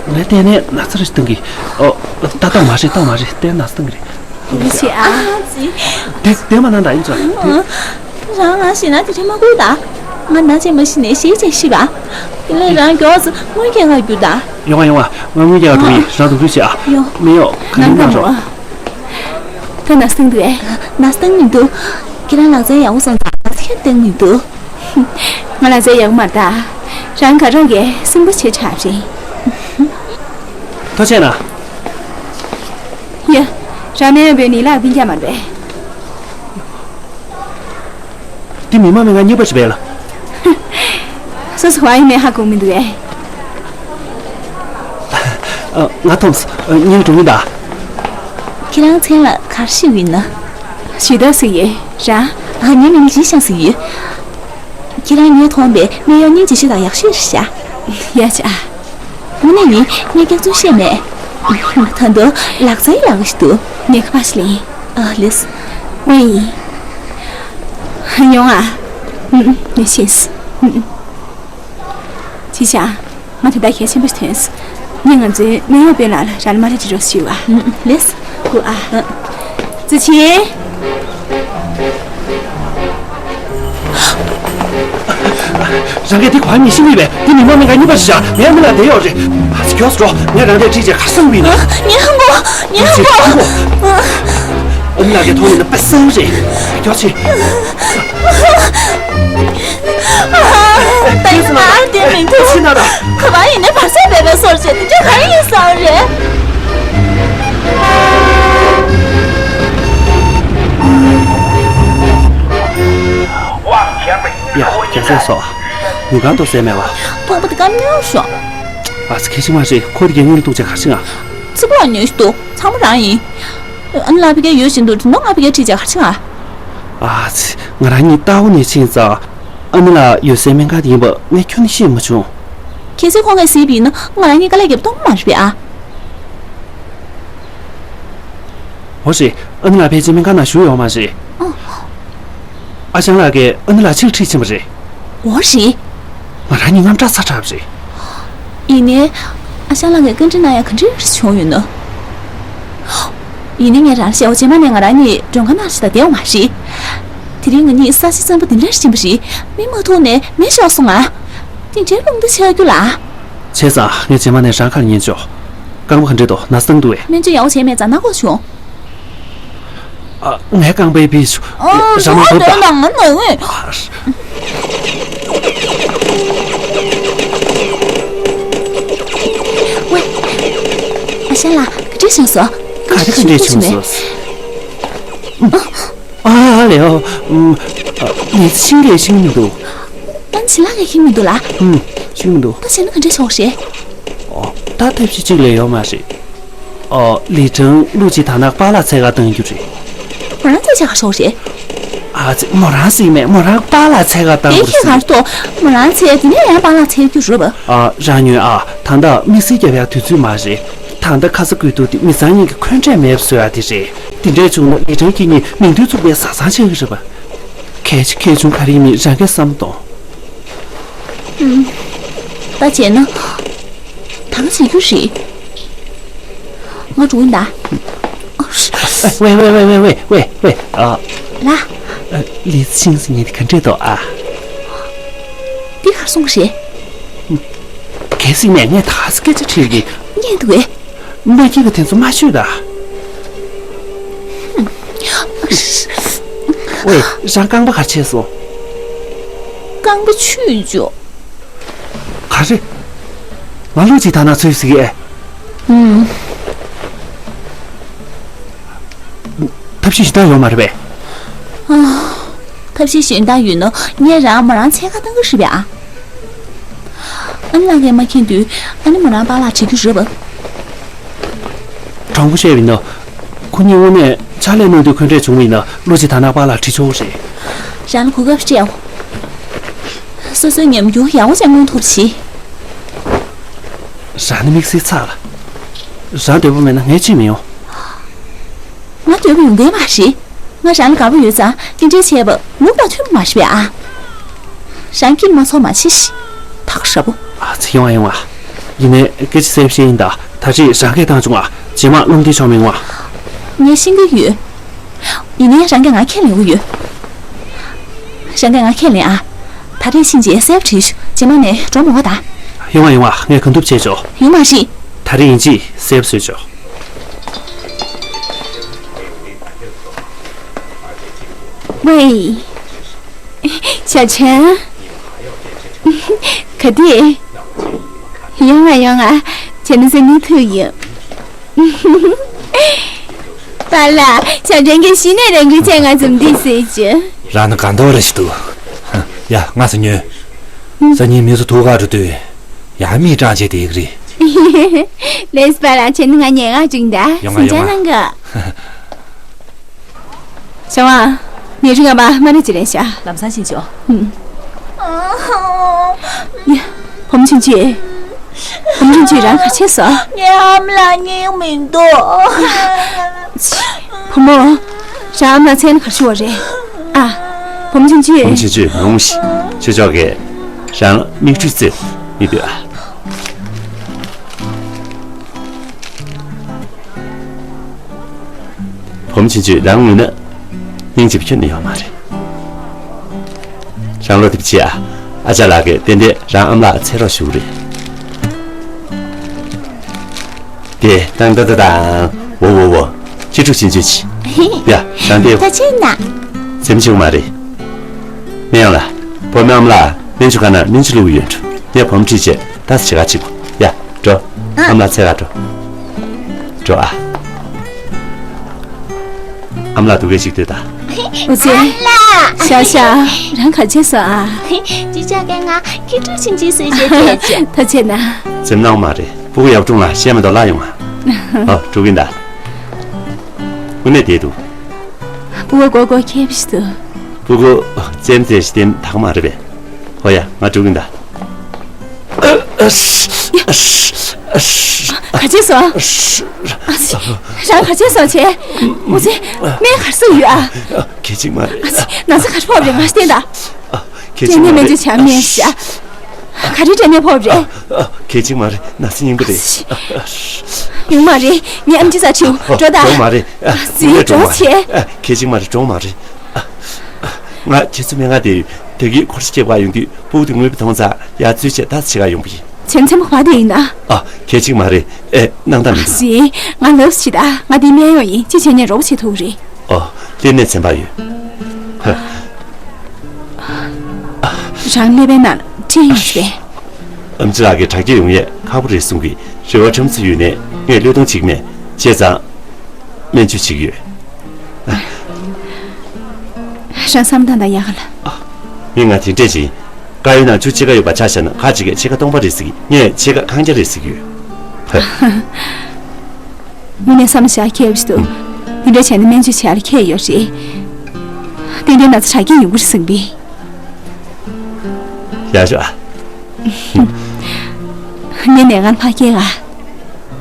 ངས་བལྟས་ནས་ན་ཚ་རེ་ཞིག་བཏང་གི། ཨོ། ད་ད་མ་རེད། ད་མ་རེད། བལྟས་ན་ན་ཚ་བཏང་གི་རེད། དེ་ཞེས་ཨ། དེ་དེ་མ་ན་ད་ཡིན་ཙང་། རང་ང་ཞེད་སྣང་དེ་འདྲ་མ་དགོས་ད། ང་ན་ཚ་མ་ཤི་ནས་ཞེད་ཅེས་ཤི་བ། དེ་ལས་རང་མགྱོགས་སུ་དངུལ་སྐྱེལ་ག་རྒྱུ་ད། ཡོང་བ་ཡོང་བ། ང་དངུལ་སྐྱེལ་ག་འགྲོ་ཡིན། རང་དུ་འགྲུལ་བྱེད་ཨ། ཡོང་། མི་ཡོང་། ག་ནང་ན་ན་རོ། ད་ན་སྟངས་འདུག་ཨེ། ན་སྟངས་མི་འདུག་ཁྱེད་རང་ལག་རྩལ་ཡག་པོ་སོང་ཙང་ལག་རྩལ་ཁྱོན་བསྟན་མི་འདུག་ང་ལ་ཟེར་ཡག་མ་རེད་ད། རང་ག་རང་གིས་སེམས་པ་ཆེ་དྲགས་རེད། ཐུགས་རྗེ་གནང་། ཡ། རང་ནས་བོད་ནི་ལག་པིན་རྒྱ་མ་རེད་པས། འདི་མི་མང་མི་ང་གཉིས་པ་ཞིག་པས་ལ། སོ་སོ་བ་ཡིན་མེད་ཧ་གོ་མི་འདུག་ཨེ། ང་ཐོམས་སྙིང་གྲོང་ཡིན་ད། ཁྱེད་རང་མཚན་ལ་གར་ཞིག་ཡིན་ན། ཞེ་དྲག་ཟིག་ཡེ་རང་། ཨ་ངའི་མིང་ལ་ཇི་ཤང་ཟིག་ཡོད། ཁྱེད་རང་ངས་མཐོང་པའི་སྨན་གཡོག་སྙིང་རྗེ་ཤོས་དང་ཡག་ཤོས་རེད་ཤག་ཡ་ཆ། དངོས་གནས་ཡིན། ངས་སྐྱག་རྫུན་བཤད་མེད། ད་དུང་ལག་རྩལ་ཡག་ཤོས་འདུག་ངས་ཁ་པར་ཞིག་ལེན། ཨ་ལེས། ཝེ། ཡོང་ཨ། ངས་ཤེས། ཅི་བྱ། ང་དོན་དག་གལ་ཆེན་པོ་ཞིག་ཐོན་སོང་། ངས་ང་ཚོའི་སྨན་གཡོག་དཔོན་ལགས་ལ་རང་ལ་མ་ལས་དྲི་རོགས་ཞུས་པ། ལེས། ཧུ་ཨ། ཙི་ཆི། རང་གིས་འདི་གོ་མི་ཤེས་མི་བས། འདི་མི་མང་མི་ང་གཉིས་པ་ཞིག་བྱ། ངའི་མི་ལ་བསྡད་ཡོད་རེད། ཨ་ཙི་མགྱོགས་སུ་འགྲོ། ངས་རང་དེ་ཁྲིད་བྱས་གར་སོང་བས་ན། ངས་ཧང་གོ། ངས་ཧང་གོ། ཨ་མི་ལ་དེ་མཐོང་ཡིན་ན་དཔེ་བསམ་རེད། མགྱོགས་བྱེད། ད་ཡིན་ང་དེ་མི་འདུག་ཕྱི་ན་ད། ག་པར་ཡིན་ནའི་བར་སེང་བེ་བེ་སོར་བྱེད་དེ་ཅག་ག་རེ་ཡིན་བསམ་རེད། ཡ། རྒྱལ་སྲས་སོགས། ཉིན་གང་དུ་ཟས་མེད་པ། ཕོག་པ་དེ་སྐམ་ཉོ་ཤོག་ཨ་ཙི་ཁེ་ཆི་མ་རེད། ཁོ་དེ་གའི་ངན་ལ་གཏུག་བྱས་ག་ཆི་ང་། ཚིག་པ་ཉོས་ཤི་འདུག་ཚང་མ་རང་ཡིན། ཨ་ནི་ལ་ཕི་ཀའི་ཡོད་བཞིན་དུ་དྲི་ནོ་ང་ཕི་ཀའི་ཁྲིད་བྱས་ག་ཆི་ང་། ཨ་ཙི། ང་རང་གཉིས་ལྟ་བུ་ནས་ཕྱིན་ཙང་། ཨ་ནི་ལགས་ཡོད་སའི་སྨན་ཁང་དེ་ཡིན་པ་ངས་ཁྱོན་ནས་ཤེས་མ་བྱུང་། གལ་སྲིད་ཁོང་གིས་གཟིགས་པ་ཡིན་ན་ང་རང་གཉིས་དཀའ་ལས་རྒྱབ་གཏོང་མ་རེད་པས་ཨ། འོ་རེད། ཨ་ནི་ལགས་ཕལ་ཆེར་སྨན་ཁང་ནང་བཞུགས་ཡོད་མ་རེད། ཨ། ཨ་ཞང་ལགས་ཀྱིས་ཨ་ནེ་ལགས་ཕྱིར་ཁྲིད་ཕྱིན་པ་རེད། འོ་རེད། ང་རང་གཉིས་དངངས་སྐྲག་ཚ་དྲགས་པ་རེད། ཡིན་ནའི། ཨ་ཞང་ལགས་ཀྱིས་བཀའ་འདྲི་གནང་ཡ་ག་འདྲ་བྱུང་ཡོད་ན། ཡིན་ནའི་ངས་རང་ལ་བཤད་པ། རྗེས་མ་ནས་ང་རང་གཉིས་མགྲོན་ཁང་ནང་ཞིག་ད་བསྡད་ཡོང་མ་རེད། དེ་རིང་ང་གཉིས་ས་ཆ་གཙང་པོ་འདི་འདྲ་ཞིག་ཕྱིན་པ་རེད། མི་མ་ཐུག་ནས་མེ་ཤོར་སོང་ང་། དེ་འདྲའི་རླུང་རྟ་ཆགས་རྒྱུ་ལ། བྱས་ཙང་ངས་རྗེས་མ་ནས་རང་ཁ་ལ་ཉན་ཆོག་རྐང་པ་ག་འདྲ་འདུག་ན་ཚ་བཏང་འདུག་གས། སྨན་བཅོས་ཡག་པོ་བྱས་མེད་ཙང་ན་གོ་བྱུང་། ཨ། ངའི་རྐང་པའི་པི་ཤུ། ཨ། རང་མ་བབ་ད། ང་ནོར་ངེས། ཝེ། ཨ་ཞང་ལགས། ག་འདྲ་བྱུང་སོང་། ག་རེ་ག་འདྲ་བྱུང་སོང་། ཨ་ལེའོ། ཨ། ལས་ཤིང་ལས་ཤིང་མི་འདུག་ཨ་ནི་བྱི་ལ་ལས་ཤིང་མི་འདུག་ལ། ཨུམ། ཤིང་མི་འདུག་ད་བྱས་ན་ག་འདྲ་བྱུང་རེད། ཨོ། ད་ཐབས་ཤེས་གཅིག་ལས་ཡོད་མ་རེད། ཨོ། ལི་ཁྲང་ཀླུ་ཅི་ཐ་ན་པཱ་ལགས་འཚོལ་ག་བཏང་རྒྱུ་རེད། མོ་རང་འཚོལ་ཆ་ག་ཤོག་རེད། ཨ་ཙི། མོ་རང་ཟེར་མེད། མོ་རང་པཱ་ལགས་འཚོལ་ག་བཏང་དེ་རྒྱུ་ཁྱེད་རེད། གར་ཐོག་མོ་རང་འཚོལ་དེ་ནས་ཡང་པཱ་ལགས་འཚོལ་རྒྱུ་རེད་པ། ཨ། རང་ཉོན་ཨ། ད་ལྟ་དམིགས་བསལ་རྒྱབ་ཡག་དུས་ཚོད་མ་རེད། ད་ལྟ་ཁ་ས་དགོས་འདུག་དེ་མི་ཚང་གཉིས་ཀྱི་འཁོན་འགྲས་མེད་པ་བཟོ་ཡག་དེ་རེད། དེ་འདྲས་བྱུང་ན་ལི་ཁྲང་ཁྱེད་གཉིས་མིང་དོན་མཚུངས་པའི་བཟའ་ཚང་ཆགས་ཀྱི་རེད་པ། གལ་ཆེ་གལ་ཆུང་ག་རེ་ཡིན་མིན་རང་གིས་བསམ་བློ་གཏོང་། ཨུམ། ད་བྱས་ན། ད་ག་བྱེད་རྒྱུ་རེད། ང་འགྲོ་གི་ཡིན་ད། ཝེ་ཝེ་ཝེ། ཨ། ལ། ཨ། ལི་ཚིང་ཟེར་མཁན་དེ་ག་འདྲས་འདུག་ཨ། འདི་གར་སོང་གི་རེད། གལ་སྲིད་ནས་ངས་ད་ག་ས་སྐད་ཆ་དྲིས་ཀྱི། ཉན་འདུག་གས། མ་སྐྱིད་པ་དེ་ཚོ་མ་ཤོད་ད། ཝེ། རང་རྐང་པ་ག་རེ་བྱས་སོང་། རྐང་པ་ཆུས་འཇོག་ག་རེ། ང་ཀླུ་ཅི་ཐ་ན་འཚོལ་ཟེར་གི་ཨེ། ཨུམ། ཐབས་ཤེས་གཞན་དག་ཡོད་མ་རེད་པས། ཨ། ཐབས་ཤེས་གཞན་དག་ཡོད་ན་ངས་རང་མོ་རང་འཚོལ་ག་བཏང་གི་རེད་པས་ཨ། ཨ་ནི་ལགས་ཀྱིས་མ་མཁྱེན་དུས་ཨ་ནི་མོ་རང་པཱ་ལགས་དྲི་རྒྱུ་རེད་པ། དྲང་པོ་བཤད་པ་ཡིན་ན། ཁོ་གཉིས་དངོས་གནས་ཕྱག་ལས་གནང་དུས་འཁོན་འགྲས་བྱུང་བ་ཡིན་ན་ཀླུ་ཅི་ཐ་ན་པཱ་ལགས་དྲི་ཆོག་གི་རེད། རང་ལ་གོ་སྐབས་སྤྲད་འོ། སོ་སོའི་ཉམས་འགྱུར་ཡག་པོ་ཅིག་མངོན་ཐུབ་པ་བྱེད། རང་ནི་དམིགས་བསལ་ཚ་ལ། རང་འདོད་པ་མེད་ན་ངས་ཅིས་མི་ཡོང་། ང་འདོད་པ་ཡོང་གི་མ་རེད། ང་རང་ལ་དགའ་པོ་ཡོད་ཙང་དེ་འདྲའི་བྱས་པ་ལུགས་དང་མཐུན་པ་མ་རེད་པས་ཨ། རང་སྐྱིད་མ་ཚོར་མ་བྱེད་ཤིག་ད་ག་ཞབས་པོ། ཨ་ཙི། ཡོང་ཨ་ཡོང་ཨ། ཡིན་ནའི་སྐད་ཆ་གསལ་པོ་བཤད་ཡིན་ད། ད་རེས་རང་སྐད་བཏང་བྱུང་ཨ། རྗེས་མ་རླུང་རྟའི་ཕྱོགས་མི་འོང་ཨ། ངས་ཤེས་ཀྱི་ཡོད། ཡིན་ནའི་རང་སྐད་ང་ཁས་ལེན་གྱི་ཡོད། རང་སྐད་ང་ཁས་ལེན་ཨ། ད་རེས་ཕྱིན་རྗེས་གསལ་པོ་དྲིས་ཤོག་རྗེས་མ་ནས་འགྲོ་མི་དགོས་ད། ཡོང་ཨ་ཡོང་ཨ། ངས་གང་ཐུབ་བྱས་ཆོག་ཡོང་མ་རེད། ད་རེས་ཡིན་གཅིག་གསལ་པོ་བཟོས་ཆོག་ཝེ། ཞའོ་ཆན། ག་དུས། ཡོང་ང་ཡོང་ང་། ཁྱེད་ནི་སེམས་ནི་ཐུག་ཡོད། པཱ་ལགས། ཞའོ་ཆན་གྱིས་གཞི་ནས་རང་གི་ཆེད་ང་འཛུམ་འདི་བཟོས་བྱུང་། རང་ནི་གང་འདོད་རེ་ཞིག་འདུག་ཡ། ང་ས་ཉོན། སང་ཉིན་མི་ཚོ་ཐུག་ག་འགྲོ་དུས། ཡ། མི་གྲངས་བྱས་དེ་གི་རེད། ལེས་པཱ་ལགས། ཁྱེད་ནི་ང་ཉལ་ག་འགྲིག་ད། ཡོང་ང་ཡོང་ང་། གནང་ག་ཞའོ་ཝང་། ངས་རིང་ང་མ་མ་རེད་ཅི་ལེན་ཤག་ལམ་སང་ཕྱིན་ཆོག་ཡ། བུ་མོ་ཆུང་ཆུང་། བུ་མོ་ཆུང་ཆུང་རང་ག་བྱས་སོང་། ངའི་ཨ་མ་ལགས་སྙིང་མི་འདུག་བུ་མོ། རང་ཨ་མ་ལགས་མཚན་ལ་ག་རེ་ཞུ་བ་རེད། ཨ། བུ་མོ་ཆུང་ཆུང་། བུ་མོ་ཆུང་ཆུང་། མ་འོང་ཤིག་ཆོས་ཕྱོགས་ཀྱིས་རང་ལ་མིག་འཕྲུལ་རྩེ་མི་འདུག་ཨ། བུ་མོ་ཆུང་ཆུང་རང་ངུས་ན་སྙིང་རྗེ་པོ་ཁྱོན་ནས་ཡོད་མ་རེད། རང་བློ་དེབ་ཆེ་ཨ། ཨ་ཅག་ལགས་ཀྱིས་ཏན་ཏན་རང་ཨ་མ་ལགས་འཚོལ་རོགས་ཞུ་གི་རེད། དེ་ཏང་ཏ་ཏ་ཏང་། འོ་འོ་འོ། ཁྱི་ཕྲུག་ཆུང་ཆུང་ཆེ། ཡ། རང་དེ། ད་ཕྱིན་ན། ཚེམ་ཆུང་མ་རེད། མི་ཡང་ལ། བུ་མོ་ཨ་མ་ལགས་སྨན་ཆུ་ཁ་ན་སྨན་ཆུ་བླུགས་ཡོད་འགྲོ། ངས་བུ་མོ་ཁྲིད་བྱས་ད་ས་ཆེ་ག་ཅིག་ཡ། འགྲོ། ཨ། ཨ་མ་ལགས་འཚོལ་ག་འགྲོ། འགྲོ་ཨ། ཨ་མ་ལགས་སྡུག་སྐད་ཅིག་ལྟོས་དང་། འོ་ཙི། ཨ་ལ། ཤ་ཤ། རང་ག་བྱས་སོང་ཨ། ཅི་ཆ་ག་ང་ཁྱི་ཕྲུག་ཆུང་ཆུང་བཟོས་བྱས་བསྡད་ཅི། ད་བྱས་ན། ཙེམ་ནང་མ་རེད། སྤུ་གུ་ཡག་སྒྲུང་ལ་བཤད་མ་གཏོགས་ལ་ཡོང་ཨ། ཨོ་འགྲོ་གིན་ད། དངོས་གནས་བསྡད་འདུག་སྤུ་གུ་མགོ་སྐོར་ཁྱད་པོ་ཞིག་འདུག་སྤུ་གུ་ཙེམ་ཙེ་ཞིག་བསྟན་དག་མ་རེད་པས། ཧོ་ཡ། ང་འགྲོ་གིན་ད། ཨ་ཨ་ཤི། ཡ། ག་བྱས་སོང་། ཨ་ཙི། རང་ག་བྱས་སོང་བྱས། འོ་ཙི། སྨན་ག་རེ་ཟ་ཡོད་ཨ། གལ་ཆེན་མ་རེད། ཨ་ཙི། ན་ཚ་ག་རེ་ཕོག་རེད། ང་བསྟན་ད། གལ་ཆེན་མ་རེད། སྨན་བཅོས་བྱ་མེད་ཤག་ག་རེ་འདྲ་ནས་ཕོག་རེད། གལ་ཆེན་མ་རེད། ན་ཚ་སྙིང་པོ་རེད། ཡོང་མ་རེད། ངའི་ཨམ་ཆི་ས་ཁྲིད་འགྲོ་ད། འགྲོ་མ་རེད། ཨ་ཙི། འགྲོ་བྱས། གལ་ཆེན་མ་རེད། འགྲོ་མ་རེད། ང་ཁྱེད་ཚོ་སྨན་ཁང་དེ་ཡོད། དེ་གི་འཁོར་ས་སྐྱེལ་བ་ཡོང་དུས་སྤུ་གུ་དེ་ངུས་པ་མཐོང་ཙང་ཡར་འཛུལ་བྱས་ད་ཆེ་ག་ཡོང་པ་ཡིན། བྱས་ཚེ་མོ་བ་དེ་ཡིན་ན། ཨ། གལ་ཆེན་མ་རེད། ཨེ། སྣང་དག་མི་འདུག་སི། ང་ལབ་སི་ད། ང་དེ་སྨན་གཡོག་ཡིན། ཅི་བྱས་ནས་རོགས་བྱེད་ཐུབ་རེད། ཨོ། ལྟས་ནས་ཚན་པ་ཡོད། ཧ། རང་ཀླད་པའི་ནང་ཅི་ཡོད་རེད། ཨམ་ཆི་ལགས་ཀྱིས་དྲག་སྐྱེད་ཡོང་ཡས་ཁག་པོ་རེད་གསུང་གི། རེ་བ་ཁྲམ་ཚུ་ཡོད་ནས་ངས་བློས་གཏོང་བྱེད་ཀྱི་མེད། བྱས་ཙང་སྨན་བཅོས་བྱེད་ཀྱི་ཡོད། རང་བསམ་སྟངས་དང་ཡག་ག་ལ། མི་ང་དེ་འདྲས་ཅིག་དཀར་ཡོལ་ནང་ཆུ་ཕྱེད་ཀ་ཡོད་པ་ཆ་བཞག་ན་ཁ་ཅིག་གིས་ཕྱེད་ཀ་སྟོང་པ་རེད་ཟེར་གི། ངས་ཕྱེད་ཀ་གང་རྒྱ་རེད་ཟེར་གི་ཡོད། ཧ། དངོས་གནས་བསམ་བློ་བཞག་ཁྱད་ཡོད་ཞིག་འདུག་འདི་འདྲ་བྱས་ན་སྨན་བཅོས་བྱས་ལ་ཁྱད་ཡོད་རེད། ཏན་ཏན་ན་ཚ་དྲག་སྐྱེད་ཡོང་གི་རེད་བསམ་པས། ཡག་ཤོག་ཨ། ངས་ནད་ཁང་ཕར་སྐྱེལ་ག་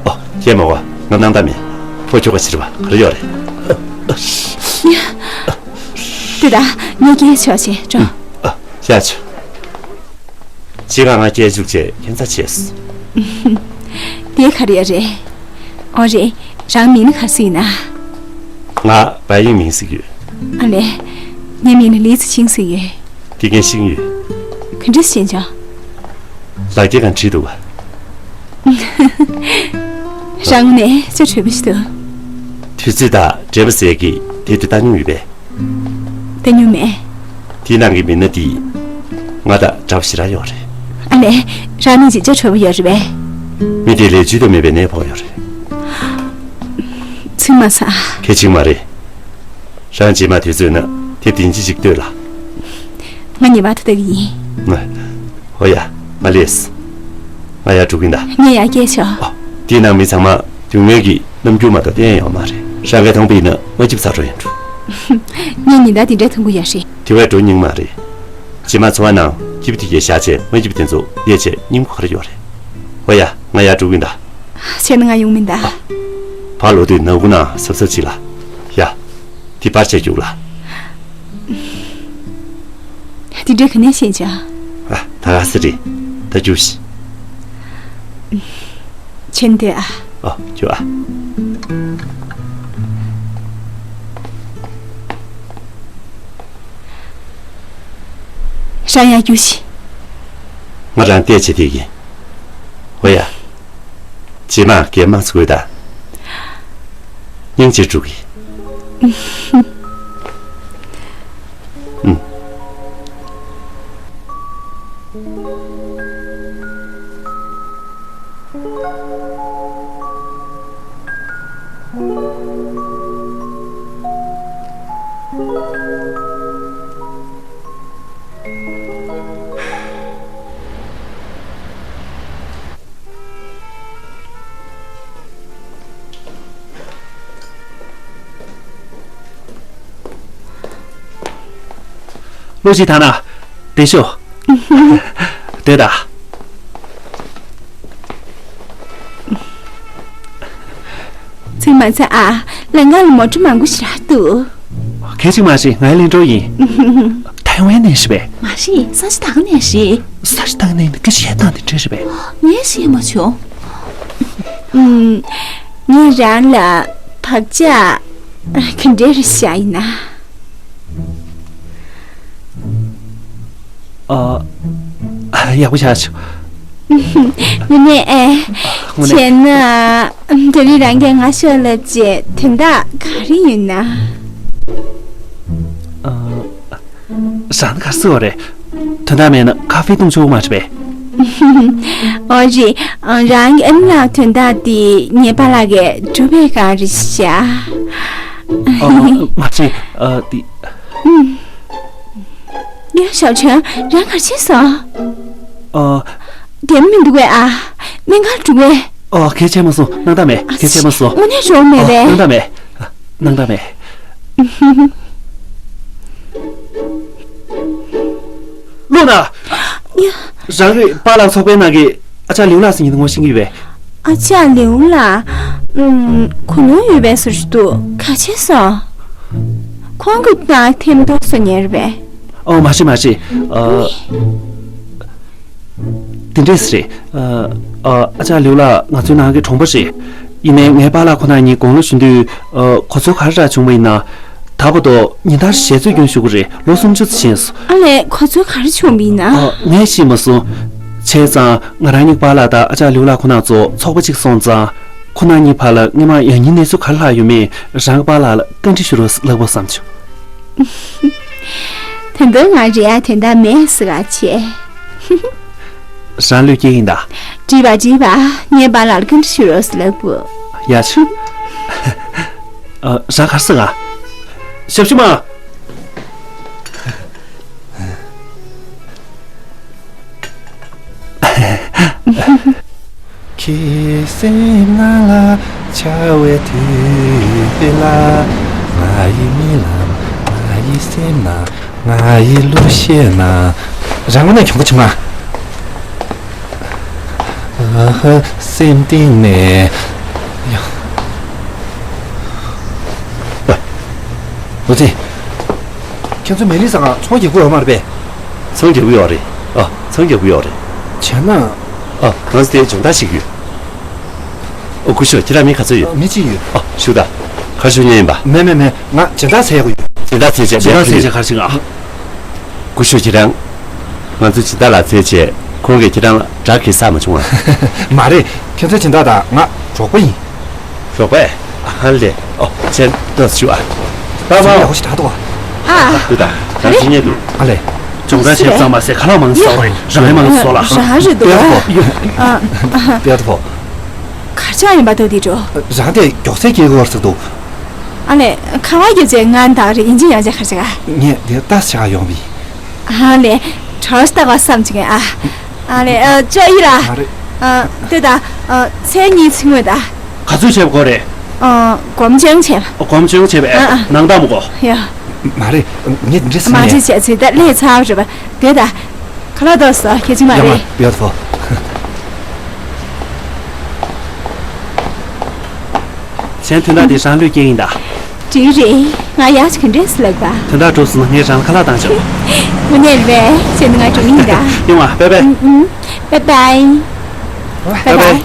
ཨོ། སྐྱེལ་མ་དགོས། ང་སྣང་དག་མེད། ཕོ་ཁྱོ་ག་ཕྱིར་བ་ག་རེ་ཡོད་རེད། ཡ། དེ་ད་ངས་སྐྱེལ་ཆོག་བྱས་འགྲོ། ཨ། ཡག་ཤོག་ཅི་ག་ང་སྐྱེལ་བཅུག་བྱས་ཁྱད་མཚར་ཆེ། དེ་ག་རེ་ཡོད་རེད། ཨོ་རེད། རང་མིང་ནི་ག་རེ་ཟེར་ཡིན་ན། ང་བ་ཡིན་མིང་ཟེར་གྱི་ཡོད། ཨ་ལས། ངའི་མིང་ནི་ལི་ཙི་ཆིང་ཟེར་ཡོད། དེ་ངས་ཤེས་ཀྱི་ཡོད། ག་འདྲ་ཤེས་བྱུང་། ལག་འཁྱེར་གང་བྲིས་འདུག་ག་རང་ནས་ཅ་དྲོད་པོ་ཞིག་འདུག་དུས་ཚོད་དང་འབྲེལ་བ་ཟེར་གྱི་དེ་དུས་བཏང་མྱོང་ཡོད་པས། བལྟས་མྱོང་མེད། དེའི་ནང་གི་མི་སྣ་དེ་ང་དང་འདྲ་པོ་ཞེ་དྲག་ཡོད་རེད། ཨ་ལས། རང་ནི་ཅིག་ཅ་དྲོད་པོ་ཡོད་རེད་པས། མི་དེ་ལས་བཅོས་ཐབས་མེད་པའི་ནད་ཕོག་ཡོད་རེད། ཚིག་མ་ཟ། གལ་ཆེན་མ་རེད། རང་རྗེས་མ་དུས་ཚོད་ན་དེབ་བདུན་ཅི་ཅིག་ལྟོས་ལ། ང་ཉེས་པར་དུ་ལྟ་གི་ཡིན། ཨོ་ཡ། མ་ལས། ང་ཡར་འགྲོ་གིན་ད། ངས་ཡར་སྐྱེལ་ཆོག་ཨོ། དེའི་ནང་མི་ཚང་མ་སྡུག་བསྔལ་གྱི་རྣམ་འགྱུར་མ་གཏོགས་བསྟན་ཡོད་མ་རེད། རང་གིས་མཐོང་པ་ཡིན་ན་མ་སྐྱིད་པ་ཚ་འགྲོ་ཡོང་འགྲོ། ངས་ཉིན་ལྟར་དེ་འདྲའི་མཐོང་གི་ཡོད་རེད། དེ་བས་འགྲོ་སྙིང་མ་རེད། རྗེས་མ་འཚོ་བ་ནང་སྐྱིད་པོ་དེ་གས་བཞག་བྱས་མ་སྐྱིད་པ་དེ་ཚོ་ལས་བྱས་སྙིང་པོ་ག་རེ་ཡོད་རེད། ཨོ་ཡ། ང་ཡར་འགྲོ་གིན་ད། བྱས་ན་ང་ཡོང་མིན་ད། ཕར་ལོག་དུས་ནག་ཁུང་ནང་གཟབ་གཟབ་བྱེད་ལ། ཡ། དེ་པར་ཆས་རྒྱུགས་ལ། དེ་འདྲའི་ག་ནས་ཤེས་བྱ། ཨ། ད་ག་ས་རེད། ད་རྒྱུགས་ཤིག་བྱེད་འདོད་ཨ། ཨོ། རྒྱུགས་ཨ། རང་ཡང་རྒྱུགས་ཤིག་ང་རང་བལྟས་བྱེད་དེ་ཡིན། ཨོ་ཡ། རྗེས་མ་གད་མོ་ཚུགས་དང་། སྙིང་རྗེ་སྒྲུབ་ཀྱི། ཨུམ། བློ་ཞིག་ཐང་ན། བདེ་ཤོག་བདེ་ད། ཚིག་མ་ཚད་ཨ། ལམ་ཁ་ལ་མོ་ཊ་མང་པོ་ཞིག་རག་འདུག་གལ་ཆེན་མ་རེད། ང་ལན་གྲོ་ཡིན། ཐའེ་ཝན་ནས་རེད་པས། མ་རེད། ས་ཆ་ད་ག་ནས་རེད། ས་ཆ་ད་ག་ནས་ནི་སྐད་ཆ་བཤད་སྟངས་དེ་འདྲ་རེད་པས། ངས་ཤེས་མ་བྱུང་། ཨུམ། ངས་རང་ལ་བག་ཆགས་ག་འདྲ་རེ་བཞག་ཡིན་ན། ཨ། ཡག་པོ་བྱས་བྱུང་། དངོས་གནས་ཨེ། དངོས་གནས། བྱས་ན། དེ་རིང་རང་གིས་ང་ཤོད་ལབ་བྱས་དོན་དག་ག་རེ་ཡིན་ན། ཨ། རང་ག་རེ་ཟེར་བ་རེད། དོན་དག་མེད་ན་ཁ་ཧྥེ་བཏུང་ཆོག་མ་རེད་པས། ཨོ་རེད། རང་གི་ཨ་ནེ་ལགས་དོན་དག་དེ་ངའི་པཱ་ལགས་ཀྱིས་སྒྲུབ་པའི་སྒང་རེད་ཤག་ཨ། མ་རེད། ཨ། དེ། ཡ། ཞའོ་ཆོན། རང་ག་རེ་བྱས་སོང་། ཨ། བདེ་མོ་མི་འདུག་གས་ཨ། སྨན་ཁང་འགྲོ་གས། ཨ། གལ་ཆེ་མ་སོང་། སྣང་དག་མེད། གལ་ཆེ་མ་སོང་། དངོས་གནས་རོགས་མེད་པས། ཨ། སྣང་དག་མེད། སྣང་དག་མེད། ལོ་ན། ཡ། རང་གི་པཱ་ལགས་ཚོགས་པའི་ནང་གི་ ཨ་ཅག་ལེའུ་ལགས་ཟེར་མཁན་དེ་ངོ་ཤེས་ཀྱི་ཡོད་པས། ཨ་ཅག་ལེའུ་ལགས། ཨུམ། གོ་ནོར་ཡོད་པའི་བཟོ་ཞིག་འདུག་ག་བྱས་སོང་། ཁོང་གི་ནང་ཐེམ་ཐོག་བཟོ་མཁན་རེད་པས། ཨོ་མ་རེད་མ་རེད། ཨ། དེ་འདྲས་རེད། ཨ། ཨ། ཨ་ཅག་ལེའུ་ལགས་ང་ཚོའི་ནང་གི་གྲོང་པ་རེད། ཡིན་ནའི་ངའི་པཱ་ལགས་ཁོ་ན་གཉིས་དགུང་ལོ་གཞོན་དུས། ཨ། གོ་ཚོད་ག་རེ་འདྲ་བྱུང་བ་ཡིན་ན། ད་བར་དུ་ཉིན་ལྟར་ཞལ་རྩོད་སྐྱོན་ཞུ་གི་རེད། ལོ་སུམ་ཅུ་ཙམ་ཕྱིན་སོང་། ཨ་ལས་གོ་ཚོད་ག་རེ་བྱུང་བ་ཡིན་ན། ཨ། ངས་ཤེས་མ་སོང་། བྱས་ཙང་ང་རང་གཉིས་པཱ་ལགས་དང་ཨ་ཅག་ལེའུ་ལགས་ཁོ་ན་ཚོ་ཚོགས་པ་གཅིག་སོང་ཙང་། ཁོ་ན་གཉིས་བར་ལ་སྔོན་མ་ཡང་སྙིང་གནས་ཚུལ་ག་རེ་ལྷག་ཡོད་མེད་རང་གི་པཱ་ལགས་ལ་བཀའ་འདྲི་ཞུ་རོགས་ལབ་དགོས་བསམ་བྱུང་། དོན་དག་ང་རེད་ཡ། དོན་དག་མེད་ཟེར་ག་བྱས། རང་བློས་སྐྱེལ་ཡིན་ད། འགྲིག་པ་འགྲིག་པ། ངའི་པཱ་ལགས་ལ་བཀའ་འདྲི་ཞུ་རོགས་ལབ་དགོས། ཡ་ཆུ། ཨ། རང་གར་ཟེར་ག་ཞབས་ཕྱི་མ། ཁྱེད་སེམས་ནང་ལ་འཆར་བའི་དུས་ལ། ང་ཡི་རྨི་ལམ། ང་ཡི་སེམས་ནང་། ང་ཡི་གླུ་གཞས་ནང་། རང་ངོ་ནས་གྱོང་ག་བྱུང་ང་། ཨ་ཧ། སེམས་གཏིང་ནས། ཡ། ཨ། ལོ་ཚེ། ཁྱེད་ཚོ་མེ་ལི་ས་ག་ཚོང་རྒྱག་གི་ཡོད་མ་རེད་པས། ཚོང་རྒྱག་གི་ཡོད་རེད། ཨ། ཚོང་རྒྱག་གི་ཡོད་རེད། བྱས་ན། ཨ། ང་ཚོ་དེ་སྦྱོང་བརྡར་ཞིག་ཡོད། ཨོ་སྐུ་ཞབས་ཁྱེད་རང་མི་ག་ཚོད་ཡོད། མི་གཅིག་ཡོད། ཨ། བཞུགས་དང་། ག་རེ་ཞུ་མཁན་ཡིན་པ། མེད་མེད་མེད། ང་སྦྱོང་བརྡར་བྱེད་ཡག་ཡོད། སྦྱོང་བརྡར་བྱེད་ཡག་ག་རེ་ཞིག་ཨ། སྐུ་ཞབས་ཁྱེད་རང་། ང་ཚོ་སྦྱིན་བདག་ལགས་འཚོལ་བྱས་ཁོང་གིས་ཁྱེད་རང་ལ་དགྲ་གིས་བསགས་མ་བྱུང་ང་། མ་རེད། ཁྱེད་ཚོའི་སྦྱིན་བདག་དང་ང་གྲོགས་པོ་ཡིན། གྲོགས་པོ། ཨ་ལེ། ཨོ་ཅན་ཏོས་ཞུ་ཨ། པ་པ། ཡག་པོ་ཞིག་དྲག་འདུག་ཨ། ཨ། འདི་ད་ད་ཅི་ཉེ་འདུག་ཨ་ལེ། སྦྱོང་བརྡར་བྱས་ཙང་མ་ཟད་ཁ་ལག་མང་ཙམ་ཟ་དགོས་རེད། རང་ཡང་མང་ཙམ་ཟོ་ལ། རང་རེད་འདུག་ཨ། ཨ། པེ་ཏོ། གར་ཆགས་ཡིན་པ་འདུག་དེ་འགྲོ། རང་དེ་མགྱོགས་ཚད་སྐྱེལ་དགོས་ཟེར་འདུག་ཨ་ལེ། ཁ་བ་རྒྱབ་བྱས་ང་འདག་རེད། ཡིན་གཅིག་ཡང་བྱས་གར་ཆགས། ངས་དེ་ལྟ་བྱ་ཡོང་བ་ཡིན། ཨ་ལེ། གྲོགས་ལྟ་བ་བསམ་བྱེད་མཁན་ཨ། ཨ་ལེ། ཨ། ཅོ་ཡི་ར། མ་རེད། ཨ། ལྟོས་དང་། ཨ། མཚན་གཉིས་ཚིག་ངོས་ད། ག་ཚོད་བྱས་པ་དགོས་རེད། ཨ། སྒོམ་བྱུང་བྱས་པ། སྒོམ་བྱུང་བྱས་པ། ཨ། ཨ། ནང་ལྟག་མ་དགོས། ཡ། མ་རེད། ངས་འདི་འདྲ་བསམ་མ་ནས། རེད་བྱས་ཚེ་ད་ལས་ཚར་རེད་པ། ལྟོས་དང་། ཁ་ལག་ཏོག་ཙམ་ཁྱེད་ཅིག་མ་ཡ་མ་རེད། བེའུ་ཏི་ཕུལ། གཞན་དོན་དག་དེ་རང་བློས་སྐྱེལ་ཡིན་ད། འགྲིག་རེད། ང་ཡག་ཅིག་ག་འདྲས་ལབ་པ། དོན་དག་གྲུབ་སོང་ན་ངས་རང་ལ་ཁ་ལག་བཏང་ཆོག་དངོས་གནས་རེད་པས། བྱས་ན་ང་འགྲོ་གི་ཡིན་ད། ཡོང་བ། བའི་བའི། ཨུམ་ཨུམ། བའི་བའི། བའི་བའི།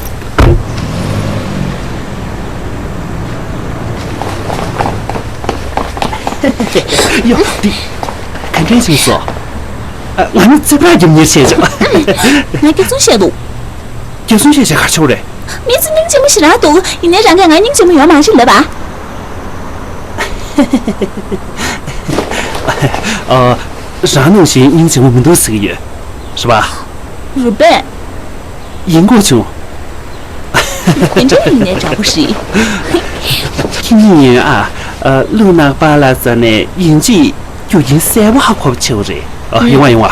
ཡོ། འདི་ག་འདྲས་བྱུང་སོང་། ཨ། ང་ནི་རྩེད་པ་རྒྱབ་མཁན་བྱས་ཆོག་ང་སྐྱག་རྫུན་བཤད་འདུག་སྐྱག་རྫུན་བཤད་བྱས་ག་རེ་བྱུང་རེད། མི་ཚོ་སྙིང་རྗེ་མོ་ཞེ་དྲག་འདུག་ཡིན་ནའི་རང་གིས་ང་སྙིང་རྗེ་མོ་ཡོད་མ་རེད་ལབ་པ། ཨ། རང་ནང་བཞིན་སྙིང་རྗེ་མོ་མི་འདུག་ཟེར་གྱི་ཡོད། རེད་པ། རེད་པས། ཡིན་དགོས་བྱུང་། དེ་འདྲ་ཡིན་ནའི་འདྲ་པོ་རེད། ཁྱེད་གཉིས་ཡིན་ཨ། ཨ། ལུག་ནག་པ་ལ་ཙ་ནས་ཡིན་གཅིག་རྒྱུ་རྐྱེན་གསལ་པོ་ཧ་གོ་བ་ཆེ་བ་རེད། ཨ། ཡོང་བ་ཡོང་བ། ཨ།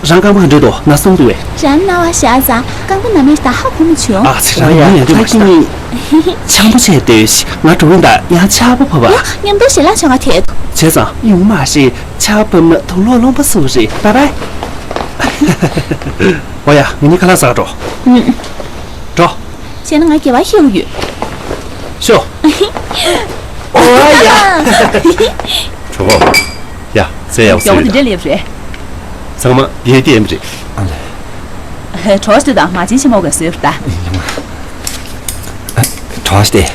རང་རྐང་པ་ག་འདྲ་འདུག་ན་སོང་འདུག་བས། རང་ན་བ་བཞག་ཙང་རྐང་པ་ན་མེད་ད་ཧ་གོ་མ་བྱུང་། ཨ་ཙི། རང་ཡིན་ཡང་འདྲ་མ་ཤི་ད། འཆམ་པོ་བྱས་སྡོད་ཤིག་ང་འགྲོ་གི་ཡིན་ད། ཡང་ཆར་པ་བབས་པ། ཡ། མཉམ་དུ་ཞལ་ལག་མཆོད་ག་ཐད། བྱས་ཙང་ཡོང་མ་ཤེས། ཆར་བབས་ན་དུག་ལོག་རློན་པ་བཟོ་གི་རེད། བའི་བའི། འོ་ཡ། ང་གཉིས་ཁ་ལག་ཟ་ག་འགྲོ། ཨུམ། འགྲོ། བྱས་ན་ང་དགེ་བ་ཤོར་གྱི་ཡོད། ཤོག་ཨོ་ཡ། གྲོགས་པོ། ཡ། ཟས་ཡག་པོ་ཟོས་ཡོད་ད། མགྱོགས་པོ་དེ་འདྲ་སླེབས་རེད། ཚང་མ་དེའི་རྟེན་རེད། ཨ་ལས། གྲོགས་ཤིག་དང་མ་བྱན་ཆེན་མོ་ག་ཟོས་རེད་ད། ཡ་མ། གྲོགས་ཤིག་དེ།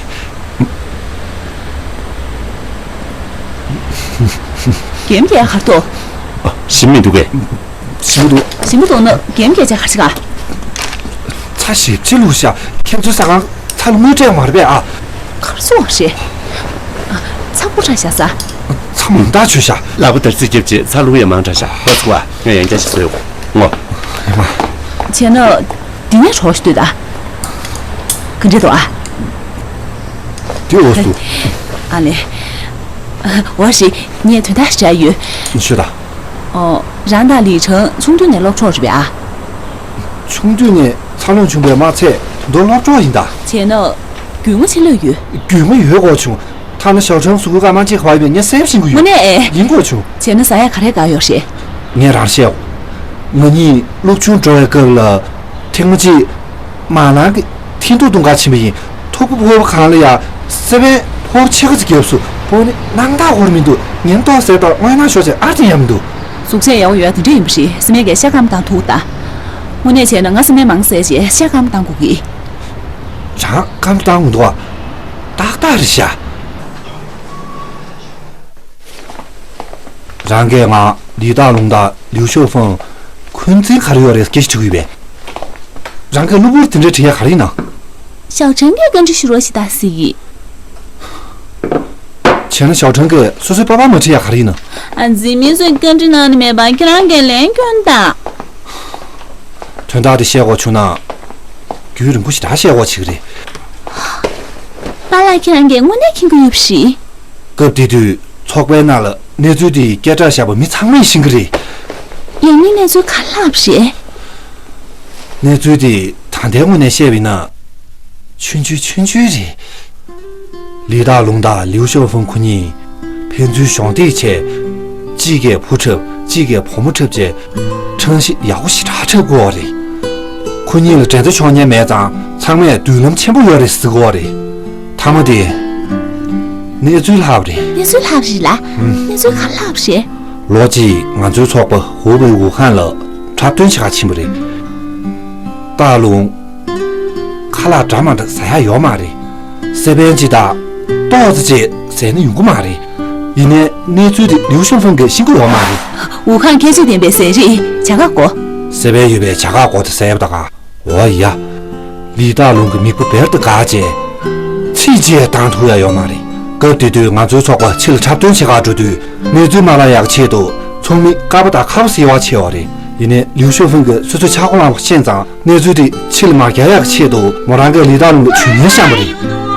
རྒན་གྱིས་གར་ཐོག་ཞིམ་མི་འདུག་གས། ཞིམ་པོ་འདུག་ཞིམ་པོ་འདུག་ན་རྒན་གྱིས་ཅག་གར་ཞིག་ག་ཚྭ་ཞིབ་ཅིག་བླུགས་ཤག་ཁྱེད་ཚོའི་ཟ་ཁང་ཚྭ་ལ་དངུལ་སྤྲད་མ་རེད་པས་ཨ། གར་སོང་བ་རེད། ཚྭ་ཁོ་དྲག་ཤག་ཟ། ཚྭ་མང་དག་བྱོས་ཤག་ལག་པ་དར་ཚིག་རྒྱབ་བྱས་ཚྭ་བླུགས་ཡ་མང་དྲགས་ཤག་ལོ་ཚུགས་པ། ངས་ཡང་བསྐྱར་ཞིག་བཟོས་ཡོང་ངོ་། ཡ་མ། བྱས་ན། འདི་ནས་གྲོགས་ཤིག་ལྟོས་ད། ག་འདྲ་འདུག་ཨ། དེ་འོ་སུ། ཨ་ལེ། འོ་ཞིག་ངས་དོན་དག་ཞིག་བྱ་ཡོད། ཤོད་ད། ཨོ། རང་དང་ལི་ཁྲང་ཆུང་དུས་ནས་སློབ་གྲོགས་རེད་པས་ཨ། ཆུང་དུས་ནས་འཚར་ལོངས་བྱུང་བས་མ་ཚད་ད་དུང་སློབ་གྲོགས་ཡིན་ད། བྱས་ན། རྒྱུས་མངའ་ཆེ་ལོས་ཡོད། རྒྱུས་མངའ་ཡོད་དགོས་བྱུང་། ཐ་ན་ཞའོ་ཁྲང་གཟུགས་པོའི་སྐར་མ་གཅིག་ག་པར་ཡོད་པས་ངས་གསལ་པོ་ཤེས་ཀྱི་ཡོད། དངོས་གནས། ཡིན་དགོས་བྱུང་། བྱས་ན་ཟ་ཡ་ག་རེ་དགའ་ཡོད་རེད། ངས་རང་བཤད། ང་གཉིས་སློབ་ཆུང་འགྲོ་བའི་སྐབས་ལ། ཐེངས་མ་གཅིག་མ་ནང་གི་ཐིན་ཏུ་དུང་ག་ཕྱིན་པ་ཡིན། ཐུག་པ་ཕོར་པ་གང་ལ་ཡ་སེ་བན་ཕོར་ཆེ་ཁ་ཅིག་རྒྱབ་སུ་ཕོར་ནི་སྣང་དག་ཧོར་མི་འདུག་ཉེན་རྟོག་ཟེར་དང་དངོས་སྣང་ཤོར་བྱས་ཨར་ཏི་ཡམ་འདུག་གཟུགས་བྱད་ཡག་པོ་ཡོད་དེ་འདྲ་ཡིན་པ་རེད། སེ་མན་གྱིས་ཤ་སྐམ་བཏང་ཐུག་ད། དངོས་གནས་བྱས་ན་ང་སེ་མན་མང་བསད་རྗེས་ཤ་སྐམ་བཏང་དགོས་ཀྱི། རང་སྐམ་བཏང་དགོས་འདུག་ཨ། ཏག་ཏག་རེད་ཤག་རང་གིས་ང་ལི་ཏཱ་ལུང་དང་ལིའུ་ཤོ་ཧྥང་འཁོན་འཛིན་ག་རེ་ཡོད་རེད་སྐད་ཆ་དྲི་གི་ཡོད་པས། རང་གིས་གློ་བུར་དེ་འདྲ་དྲི་ཡ་ག་རེ་ཡིན་ན། ཞའོ་ཁྲང་གིས་བཀའ་འདྲི་ཞུ་རོགས་ཞེས་ད་ཟེར་གི། བྱས་ན་ཞའོ་ཁྲང་གིས་སོ་སོའི་པ་ཕ་མ་དྲི་ཡ་ག་རེ་ཡིན་ན། ཨ། འཛིན་མི་ཚོས་བཀའ་འདྲི་གནང་ནི་མེད་པ་ཁྱེད་རང་གིས་ལན་སྐྱོན་དང་། དོན་དག་དེ་བཤད་དགོས་བྱུང་ན། རྒྱུན་རིང་པོ་ཞེ་དྲག་བཤད་དགོས་བྱེད་ཀྱི་རེད། པཱ་ལགས་ཁྱེད་རང་གིས་དངོས་གནས་མཁྱེན་གྱི་ཡོད་པ་རེད། སྐབས་དེ་དུས་ཚོགས་པའི་ནང་ལ་གནས་ཚུལ་དེའི་སྐད་གྲགས་བཞག་པ་མི་ཚང་མས་ཤེས་ཀྱི་རེད། ཡང་སྙིང་གནས་ཚུལ་ག་རེ་ལྷག་པ་རེད། གནས་ཚུལ་དེ་ད་ལྟའི་ངོས་ནས་བཤད་པ་ཡིན་ན། ཆུང་ཆུང་ཆུང་ཆུང་རེད། ལི་ཏཱ་ལུང་དང་ལིའུ་ཤོ་ཧྥང་ཁོ་གཉིས་ཕན་ཚུན་གཞོགས་འདེགས་བྱས། གཅིག་གིས་བུ་འཁྲབ་གཅིག་གིས་བུ་མོ་འཁྲབ་བྱས། ཁྲང་ཤི་ཡག་པོ་ཞེ་དྲག་འཁྲབ་དགོས་པ་རེད། ཁོ་གཉིས་ལ་འགྲན་ཟླ་ཕྱོགས་སྙེག་མེད་ཙང་ཚང་མས་མདུན་ལམ་ཆེན་པོ་ཡོད་རེད་ཟེར་གོ་བ་རེད། མཐའ་མ་དེ། གནས་ཚུལ་ལྷག་པ་རེད། གནས་ཚུལ་ལྷག་པ་རེད་ལ། ཨུམ། གནས་ཚུལ་ག་ལྷག་པ་རེད། ལོ་གཅིག་ང་ཚོའི་ཚོགས་པ་ཧུའུ་པེ་ཝུའུ་ཧན་ལ་འཁྲབ་སྟོན་བྱེད་ག་ཕྱིན་པ་རེད། ཏཱ་ལུང་། ཁ་ལག་འདྲ་མ་འདྲ་ཟ་ཡག་ཡོད་མ་རེད། སེ་བན་གཅིག་དང་ཏོག་ཙམ་ཅིག་ཟས་ན་ཡོང་གི་མ་རེད། ཡིན་ནའི་གནས་ཚུལ་དེ་ལིའུ་ཤོ་ཧྥང་གིས་ཤེས་ཀྱི་ཡོད་མ་རེད། ཝུའུ་ཧན་ཁྱད་ཆོས་ལྡན་པའི་ཟས་རིགས་བྱ་དགའ་དགོས། སེ་བན་ཡོད་པའི་བྱ་དགའ་དགོས་དེ་ཟས་པ་ད་ག་འོ་ཡ། ལི་ཏཱ་ལུང་གི་མིག་པོ་བེར་དུ་འགག་བྱས། ཚིག་གཅིག་བཏང་ཐུབ་ཡག་ཡོད་མ་རེད། སྐབས་དེ་དུས་ང་ཚོའི་ཚོགས་པ་ཕྱི་ལ་འཁྲབ་སྟོན་བྱེད་གར་འགྲོ་དུས་གནས་ཚུལ་མ་བརླག་ཡག་ཆེད་དུ་ཚོགས་མི་ཀ་པ་དང་ཁ་པ་ཟེར་བ་ཆེ་བ་རེད། ཡིན་ནའི་ལིའུ་ཤོ་ཧྥང་གིས་སོ་སོའི་ཆག་སྒོ་ལངས་པ་ཤེས་ཙང་གནས་ཚུལ་དེ་ཕྱི་ལ་མ་གྱར་ཡག་ཆེད་དུ་མོ་རང་གིས་ལི་ཏཱ་ལུང་ལ་ཇུས་ངན་བཤམས་པ་རེད། ལུས་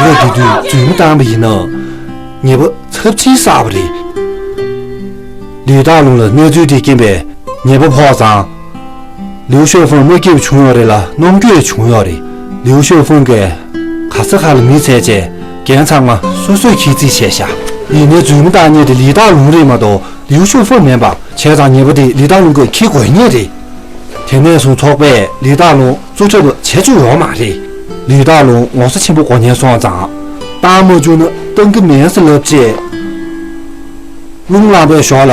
རོགས་དེ་དུས་རྫུན་མ་བཏང་པ་ཡིན་ན་ཉེས་པ་ཚབས་ཆེན་བསགས་པ་རེད། ལི་ཏཱ་ལུང་ལ་གནས་ཚུལ་དེའི་རྐྱེན་པས་ཉེས་པ་ཕོག་ཙང་། ལིའུ་ཤོ་ཧྥང་མ་སྐྱིད་པ་བྱུང་ཡོད་རེད་ལ་གནོང་འགྱོད་བྱུང་ཡོད་རེད། ལིའུ་ཤོ་ཧྥང་གིས་ག་ས་ག་ལ་མི་བཙལ་བྱས་འགན་ཚང་མ་སོ་སོས་འཁྱེར་རྩིས་བྱས་ཤག་ཡིན་ནའི་རྫུན་མ་བཏང་མཁན་དེ་ལི་ཏཱ་ལུང་རེད་མ་གཏོགས་ལིའུ་ཤོ་ཧྥང་མིན་པ། བྱས་ཙང་ཉེས་པ་དེ་ལི་ཏཱ་ལུང་གིས་འཁྱེར་དགོས་ངེས་རེད། དེ་ནས་བཟུང་ཚོགས་པས་ལི་ཏཱ་ལུང་རྩོད་གྲབས་བྱེད་བཅུག་ཡོད་མ་རེད། ལི་ཏཱ་ལུང་ངོ་ཚ་ཆེན་པོ་དགོས་ངེས་སོང་ཙང་། བཏང་མ་བཅུག་ན་བཏང་གི་མིན་ཟེར་ལབ་བྱས། རླུང་ལངས་པའི་ཞོར་ལ་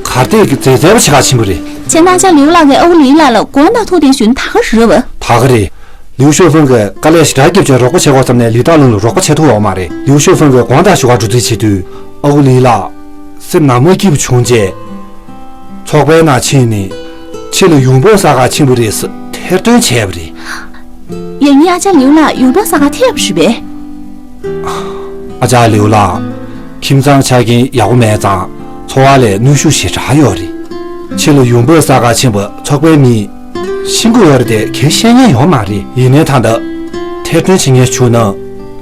གར་སྟེགས་ཀྱི་རྩེག་རྩེག་པ་ཞིག་ག་ཕྱིན་པ་རེད། བྱས་ན་ཨ་ཅག་ལིའུ་ལགས་ཀྱིས་ཨའུ་ལི་ལགས་ལ་དགོངས་དག་ཐུགས་བདེན་ཞུ་ན་ད་ག་རེད་པ། ད་ག་རེད། ལིའུ་ཤོ་ཧྥང་གིས་དཀའ་ལས་ཞེ་དྲག་བརྒྱབ་བྱས་རོགས་པ་བྱེད་དགོས་བསམ་ནས་ལི་ཏཱ་ལུང་ལ་རོགས་པ་བྱེད་ཐུབ་ཡོད་མ་རེད། ལིའུ་ཤོ་ཧྥང་གིས་དགོངས་དག་ཞུ་གར་འགྲོ་རྩིས་བྱེད་དུས་ཨའུ་ལི་ལགས་སེམས་ནང་མ་སྐྱིད་པོ་བྱུང་རྗེས། ཚོགས་པའི་ནང་ཕྱིན་ནས་ཕྱི་ལ་ཡོང་འབབ་བསགས་གར་ཕྱིན་པ་རེད་ཟེར་ཐེར་འདོན་བྱས་པ་རེད། ཡང་སྙིང་ཨ་ཅག་ལིའུ་ལགས་ཡོང་འབབ་བསགས་གར་ཐེབས་པ་རེད་པས། ཨ་ཅག་ལིའུ་ལགས། ཁྱིམ་ཚང་ཆ་རྐྱེན་ཡག་པོ་མེད་ཙང་འཚོ་བ་ལས་གནོན་ཤུགས་ཞེ་དྲག་ཡོད་རེད། ཕྱི་ལ་ཡོང་འབབ་བསགས་གར་ཕྱིན་པ་ཚོགས་པའི་མིས་ཤེས་ཀྱི་ཡོད་རེད་དེ་གང་བཤད་མཁན་ཡོད་མ་རེད། ཡིན་ནའི་ད་ལྟ་ཐེར་འདོན་བྱེད་མཁན་བྱུང་ན་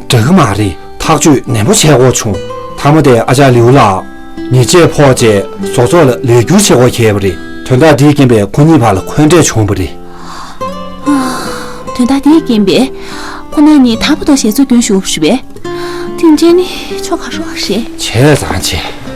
འདྲ་གི་མ་རེད། ཐག་གཅོད་ནན་པོ་བྱེད་དགོས་བྱུང་། མཐའ་མ་དེ་ཨ་ཅག་ལིའུ་ལགས་ཉེས་ཆད་ཕོག་རྗེས་བཟོ་ཚོགས་ལ་ལས་བསྒྱུར་བྱེད་དགོས་ཁེལ་བ་རེད། དོན་དག་འདིའི་རྐྱེན་པས་ཁོ་གཉིས་བར་ལ་འཁོན་འགྲས་བྱུང་བ་རེད། དོན་དག་དེའི་རྐྱེན་པས་ཁོ་རང་གཉིས་ད་བར་དུ་ཞེ་ཚོགས་སྐྱོན་ཞུགས་པ་རེད་པས། དེ་འདྲ་ནི་ཆོ་ག་རོགས་རེད། བྱས་ཙང་བྱས།